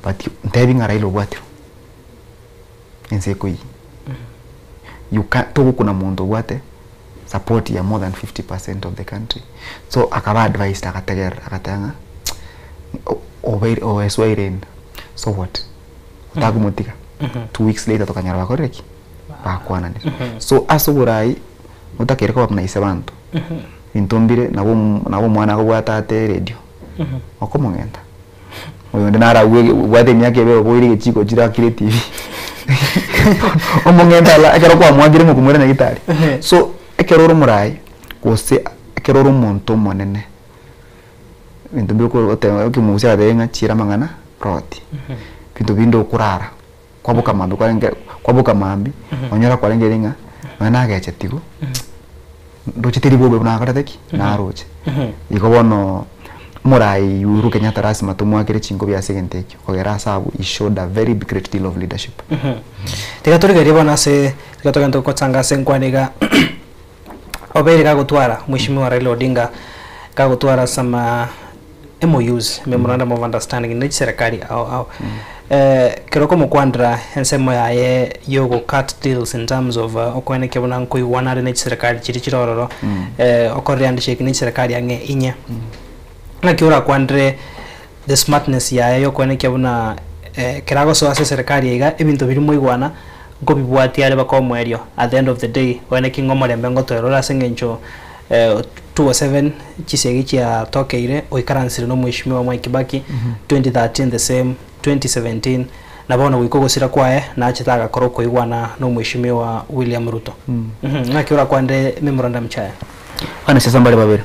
But ntebi ng'a Raila obwatirwe, ense ekoiyia. You can't togokuna monto obwate support ya more than 50% of the country. So akaba advised agategerera agateba ng'a obeire oesweire inde so what? Otakomotiga. 2 weeks later tokanyora bakorire ki? Bakwananire. So ase oborai otakeire koba buna ise banto. Binto mbire nabo nabo omwana akobwata ate eredio, okomong'enta. Oyonde naro agwo obwate emiaka ebere oboire egechiko chirakire etibi omong'ente ala ekero kwamwakire ng'a okomoira nyagetari. So ekero ore omorai gose ekero ore omonto omonene, ebinto mbire okoro goteba ekemogusia agateba ng'a chiira amang'ana roti, ebinto binde okorara, kwaboka mambia kwarenge kwaboka mambia, onyore kwarengeri ng'a nonye nagechetigwe, ndoche teri bobe buna nakorete ki? Naroche. Igo bono omorai Uhuru Kenyatta lasima tomoakere chinkobi ase egento ekio, kogera ase abwo he showed a very great deal of leadership. Tiga torigererie bono ase tiga togende gochanga ase enkwana iga obeire gagotwara Mheshimiwa Raila Odinga gagotwara some MOUs, Memorandum of Understanding, ne chiserekari ao ao. Ekero okomokwanera ensemo yaye ya ogo cut deals in terms of okoenekia buna nkoigwana are ne chiserekari chiria chire ororo, okorire handshake ne chiserekari ang'e inye. Ng'aki orakwanere the smartness yaye ya okoenekia buna ekero agosoa ase eserekari iga ebinto biria mwaigwana nkobibwatia are baka omoerio at the end of the day oenekie ng'a omorembe ngotoera ore ase eng'encho 2007 chisegi chiatokeire oikaransire na omweshimiwa Mwai Kibaki, 2013 the same, 2017 na bono goika ogosira kwaye nachete agakora okoigwana na omweshimiwa William Ruto. Ng'aki orakwanere memorandum chiaye? Abanasiasa mbare babere,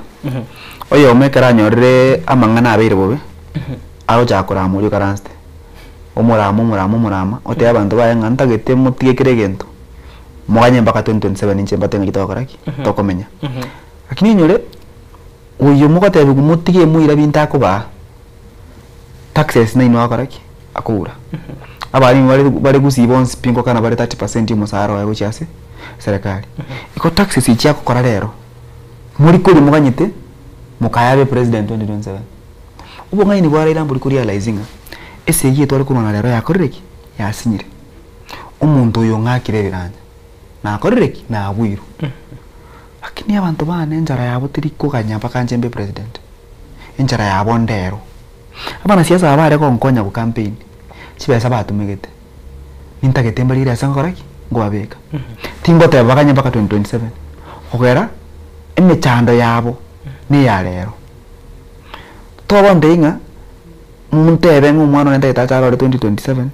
oyomo ekero anyorire amang'ana abeire bobe, agochaka korama oria okaransete, omorama omorama omorama, otebia abanto baye ng'a ntagete motige kera egento. Moganye mpaka 2027 inche mbate ng'aki togokora ki? Tokomenya. Lakini inyore, oyio mogotebiwa motige moira binto akobaa, taxes nainwe agokora ki? Akoura. Abalimu bare bare gusii bonsi pi ngokana bare 30% ya omosara oye gochia ase serikali. Igo taxes echi agokora rero, mori koria moganyete, mokaye abe president 2027. Obong'aini bwa Raila mbori korealize ng'a, esegi eye tware korwana rero yakorire ki? Yasinyire. Omonto oyo ong'akire ebiranya, nakorire ki? Nabuirwe. Lakini abanto bane enchara yabo teri koganya mpaka inche mbe president, enchara yabo ndero. Abanasiasa aba bare gonkonya go campaign, chibesa batumegete, nintagete mbarire ase ngokora ki? Nkobabeka. Tingoteba baganye mpaka 2027, kogera emechando yabo neya rero. Togontebia ng'a montebe ng'a omwana one ntagete ache arore 2027.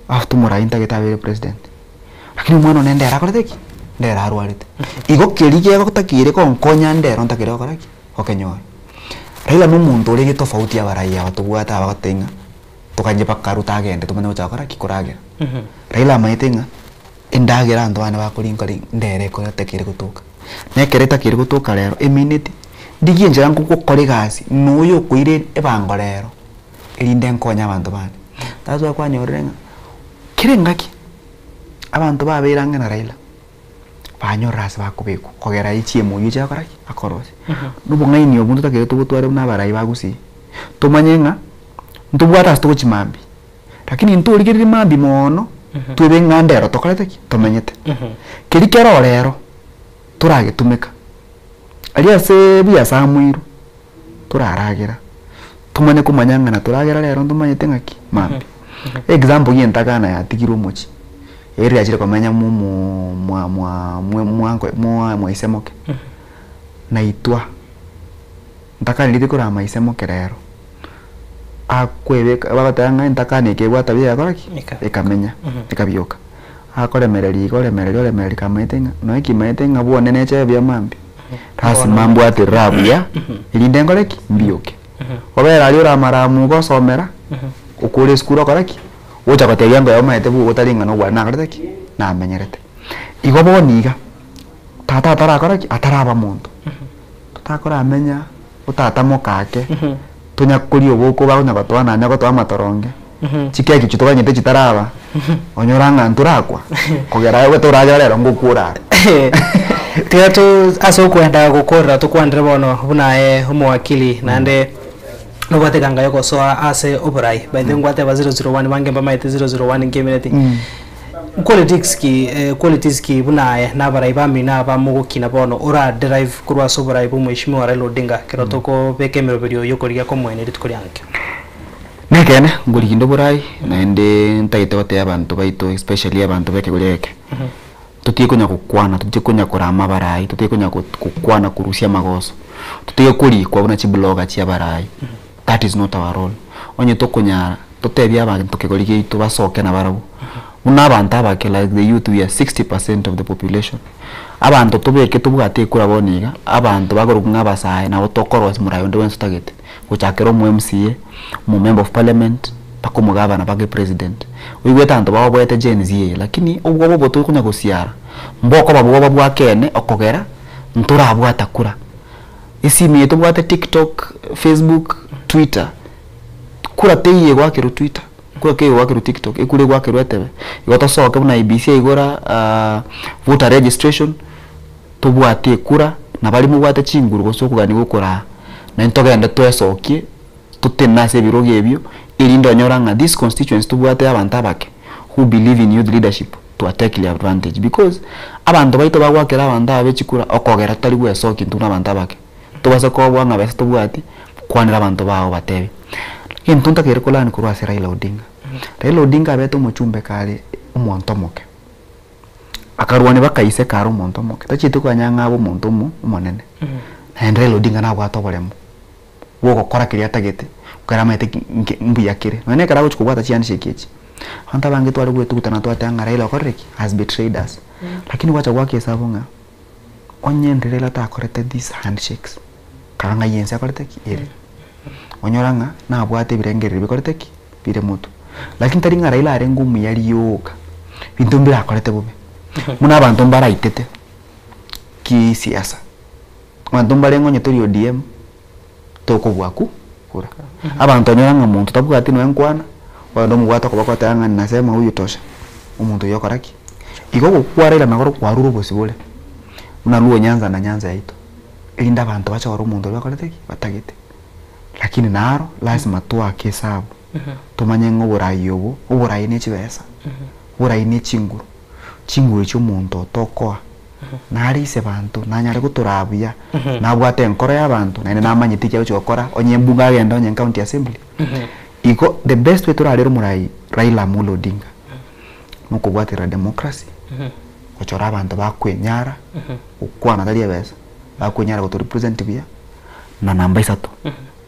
After omorai ntagete abeire president, lakini omwana one ndere akorete ki? Ndere arwarete. Igo keria gegotakeire konkonya ndero ntakere gokora ki? Gokenyora. Raila na omonto orenge tofauti ya abarai aba tobwate aba bagoteba ng'a toganye mpaka Ruto agende tomanye gocha gokora ki? Koragera. Raila amaete ng'a endagera abanto bane bakorinka ri ndere ekotakeire gotoka. Na ekero etakeire gotoka rero emineti, ndigie enchera ngogokora egasi na oyo okoira ebango rero. erinde nkonye abanto bane. That's why kwanyorire ng'a kera engaki abanto babeire ang'e na Raila, banyorire ase bakobekwa kogera echiemo eywo chiakora ki? Akorosia. Na obong'aini obwo ntotakeire tobotware buna abarai ba gusii, tomanye ng'a ntobwate ase togochia mambia, lakini ntorigereria mambia moono, twebe ng'a ndero tokorete ki? Tomenyete. Keria kere orero, toragetumeka, aria ase buya ase amoirwe. Toraragera, tomanye komanya ng'a natoragera rero ntomanyete ng'aki mambia. Example ya entakana yatigirwe omochie, ere yachire komenya mwa omo mwa mwa mwa mwanko mwa mwa ise moke, naitwa, ntakana eria tekorama ise moke rero, akwebeka bagoteba ng'a entakana eke ebwate tabia yakora ki? Ekamenya, ekabioka. Akoremereria iga oremereria oremereria kamaete ng'a nonya kimaete ng'a bwone neche buya mambia, lasima mbwaterere abuya erinde nkore ki? Mbioke. Obere aria oramara amuga osomera, okore esukuru okore ki? Ogocha gotebia ngoyo omanyete bwogo otari ng'a nobwane nakorete ki? Namenyerete. Igo bono iga, tata atarakora ki? Ataraba monto, totakoramenya otata mokake, tonya koria oboko bakonya gotoa nanya gotoa amatoronge, chikeki echio toganyete chitaraba, onyora ng'a ntorakwa, kogera aye toragera rero ngokwa orare. Tiga tu ase okwenda gokorera tokwanere bono buna aye omowakili naende nobwate eganga yogosoa ase oborai by the way ngwateba 001 bange mbamaete 001 nkemereti Qualities ki qualities ki buna aye na abarai bamino aba mogokina bono ora derive korwa ase oborai bwa omweshimiwa Raila Odinga ekero tokobeka emeroberio yokorigia komoenia rituko ria nkio? Nekeene, ngorigia inde oborai, naende ntagete gotebia abanto baito especially abanto ba ekegori eke, totige konya gokwana, totige konya korama abarai, totige konya gokwana korusia amagoso, totige korikwa buna chiblogger chia abarai, that is not our role. Onye tokonyara, totebie abanto kegori giaito basoke nabarabwo, buna abanto abake like the youth we are 60 percent of the population, abanto tobeke tobwate ekura bono iga, abanto bakorokwa ng'a abasae nabo tokorosia moraia onde bwensi otagete, gochakera omo MCA, omo member of parliament, mpaka omogavana mpaka epresident. Oigwete abanto baoboete Gen Z eye lakini obwoba obo tokonya gosiara, mbokoba bwoba bwa kene okogera ntorabwata kura. Esimu eye tobwate tiktok, facebook, twitter, kura teiyo egoakerwa twitter, kura keiyo egoakerwa tiktok, ekura egoakerwa etebe. Igo tosoke buna IEBC yaigora voter registration, tobwate ekura, na baria mobwate chinguru gose okogania gokoraa, naintwe togende twesokie, totenene ase ebirogo ebio, erinde onyore ng'a this constituency tobwate abanto abake who believe in youth leadership twatekire advantage because abanto baito bagoakera abanto aba be chikura okogera totari gwesokia intwe buna abanto abake. Tobase koboa ng'a besa tobwati, kwanera abanto bao obatebie. Egento ntakeire ko learn korwa ase Raila Odinga, Raila Odinga abete omochumbe kare omonto omoke, akarwania mpaka ise kare omonto omoke, tachieti konya ng'a abe omonto omo omonene. Naende Raila Odinga nabwate oboremo, bwa ogokora keria atagete, ekero amaete ki nki mbuya kere. Nonye na ekero agochi kobwata chihandshake echi, abanto abange tware goetugutana twateba ng'a Raila okorire ki? Has betrayed us. Lakini gwacha goaka esabu ng'a onye ndire Raila takorete these handshakes, kaga ng'ai ense akorete ki? Ere. Onyora ng'a nabwate ebirengererio bikorete ki? Bire motwe. Lakini tari ng'a Raila arenge omuya rioka, binto mbirakorete bobe, buna abanto mbaraitete kisiasa, abanto mbarenge onye tori ODM tokobua ku kura. Abanto onyora ng'a monto tabwati nonya nkwana, ogende omobwate okoboko otebe ng'a nasema huyu tosha, omonto oyio okora ki? Igo ogokwa Raila nagoro kwarure obosibore, buna Luo Nyanza na Nyanza yaito, erinde abanto bache korora omonto oria bakorete ki? Batagete. Lakini naro lasima twake esabu, tomanye ng'a oborai obo, oborai ne chibesa, oborai ne chinguru, chinguru chia omonto otokoa, nare ise banto, nanyare gotoraa buya, nabwate enkoro ya abanto, naende namanyete eki agochi gokora, onye embunge agende onye county assembly. Igo the best way torarere omorai Raila Amolo Odinga, nokobwaterera democracy, gochora abanto bakwenyara, gokwana tari ebesa, bakwenyara goto represent buya, na namba isato,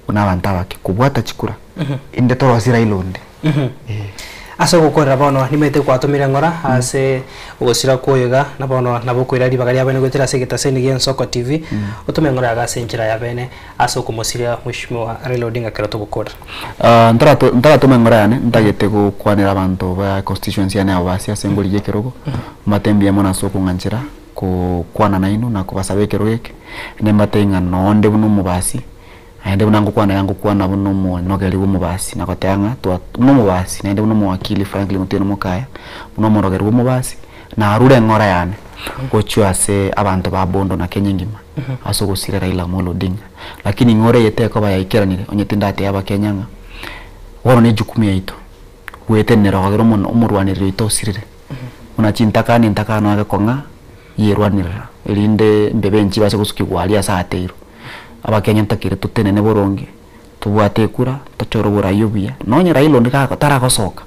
buna abanto abake, kobwata chikura, inde torosie Raila onde. Ase ogokorera bono nimaete gwatomire ng'ora ase ogosira kwa oyo iga, na bono nabo okoira ribaga ria bene goetera ase egetaseni gia Ensoko TV, otome ng'ora yago ase enchera ya bene ase okomosiria Mheshimiwa Raila Odinga ekero togokorera. Ah, ntarato ntaratoma eng'ora yane, ntagete gokwanera abanto ba constituency yane abo base ase ngorigia ekerogo, mbate mbuya mono ase okong'anchera kokwana nainwe na kobasaba ekerogo eke, naende mbatebie ng'a nonde buna omobasi, naende buna ngokwana iga ngokwana buna omonogeri bwa omobasi, na goteba ng'a twa buna omobasi naende buna omowakili Franklin Otieno Mokaya, buna omorogeri bwa omobasi, narure eng'ora yane gochia ase abanto ba Bondo na Kenya engima, ase ogosira Raila Amolo Odinga. Lakini ing'ora eye tekoba yaikeranire onye tindatebia abakenya ng'a bono ne ejukumu yaito goetenenera kogera omono omorwanereri oito osirire, buna chintakana entakana agekong'a yerwanerera erinde mbebe nchibase gosukigwa aria ase ateirwe. Abakenya ntakere totenene boronge, tobwate ekura, tochore oborai obuya, nonye Raila onde gako taragosoka,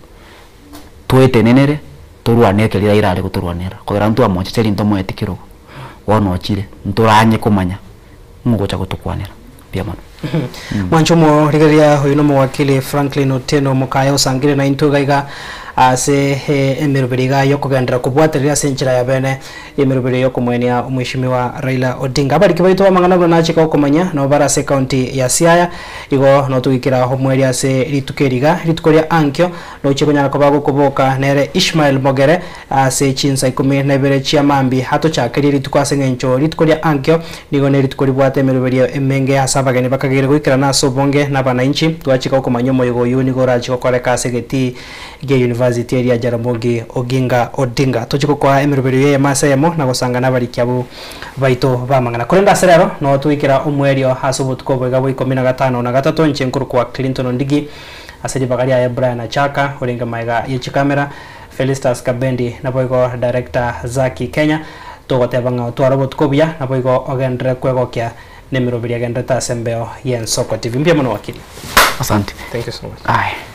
toetenenere, torwane ekeri Raila are gotorwanera, kogera ntwamochecheria ntomoeti kerogo, bono ochire, ntoranye komanya ng'o ogocha gotokwanera. Mbuya mono. Mwanche omorigereria oyo nomowakili Franklin Otieno Mokaya osangire naintwe iga iga. Ase emeroberi iga y'okogenderera kobwatereria ase enchera ya bene y'emeroberi y'okomoenia Omweshimiwa Raila Odinga. Abariki baito b'amang'ana buna nachika gokomanya nabo bare ase ecounty ya Siaya, igo notogikera omoerio ase rituko eri iga. Rituko ria ankio nochie konyara koba gokoboka nere Ishmael Mogere ase chinsa ikomi na ibere chia mambia atochakerie rituko ase eng'encho rituko ria ankio nigo nerituko ribwate emeroberio emenge ase abageni bakageire goikerana ase obonge na abanainchi. Twachika gokomanya omoyega oyio nigo orachie gokoreka ase egetii Gia University eria Jaramogi Oginga Odinga. Tochie gokoa emeroberio y'eyemo ase eyemo na gosanga nabariki abwo baito b'amang'ana. Korende ase rero noo togoikera omoerio ase obotuko obo iga bwa ikomi na gatano na gatato inche nkorokwa Clinton Ondigi ase ribaga riaye Brian Achaka orenge maega ye chikamera, Felistus Kabendi naboigo Director Zaki Kenya. Togoteba ng'a otware obotuko obuya naboigo ogenderere kwegokia nemeroberio egendererete ase embeo y'Ensoko TV. Mbuya mono wakili. Asante. Thank you so much. Aye.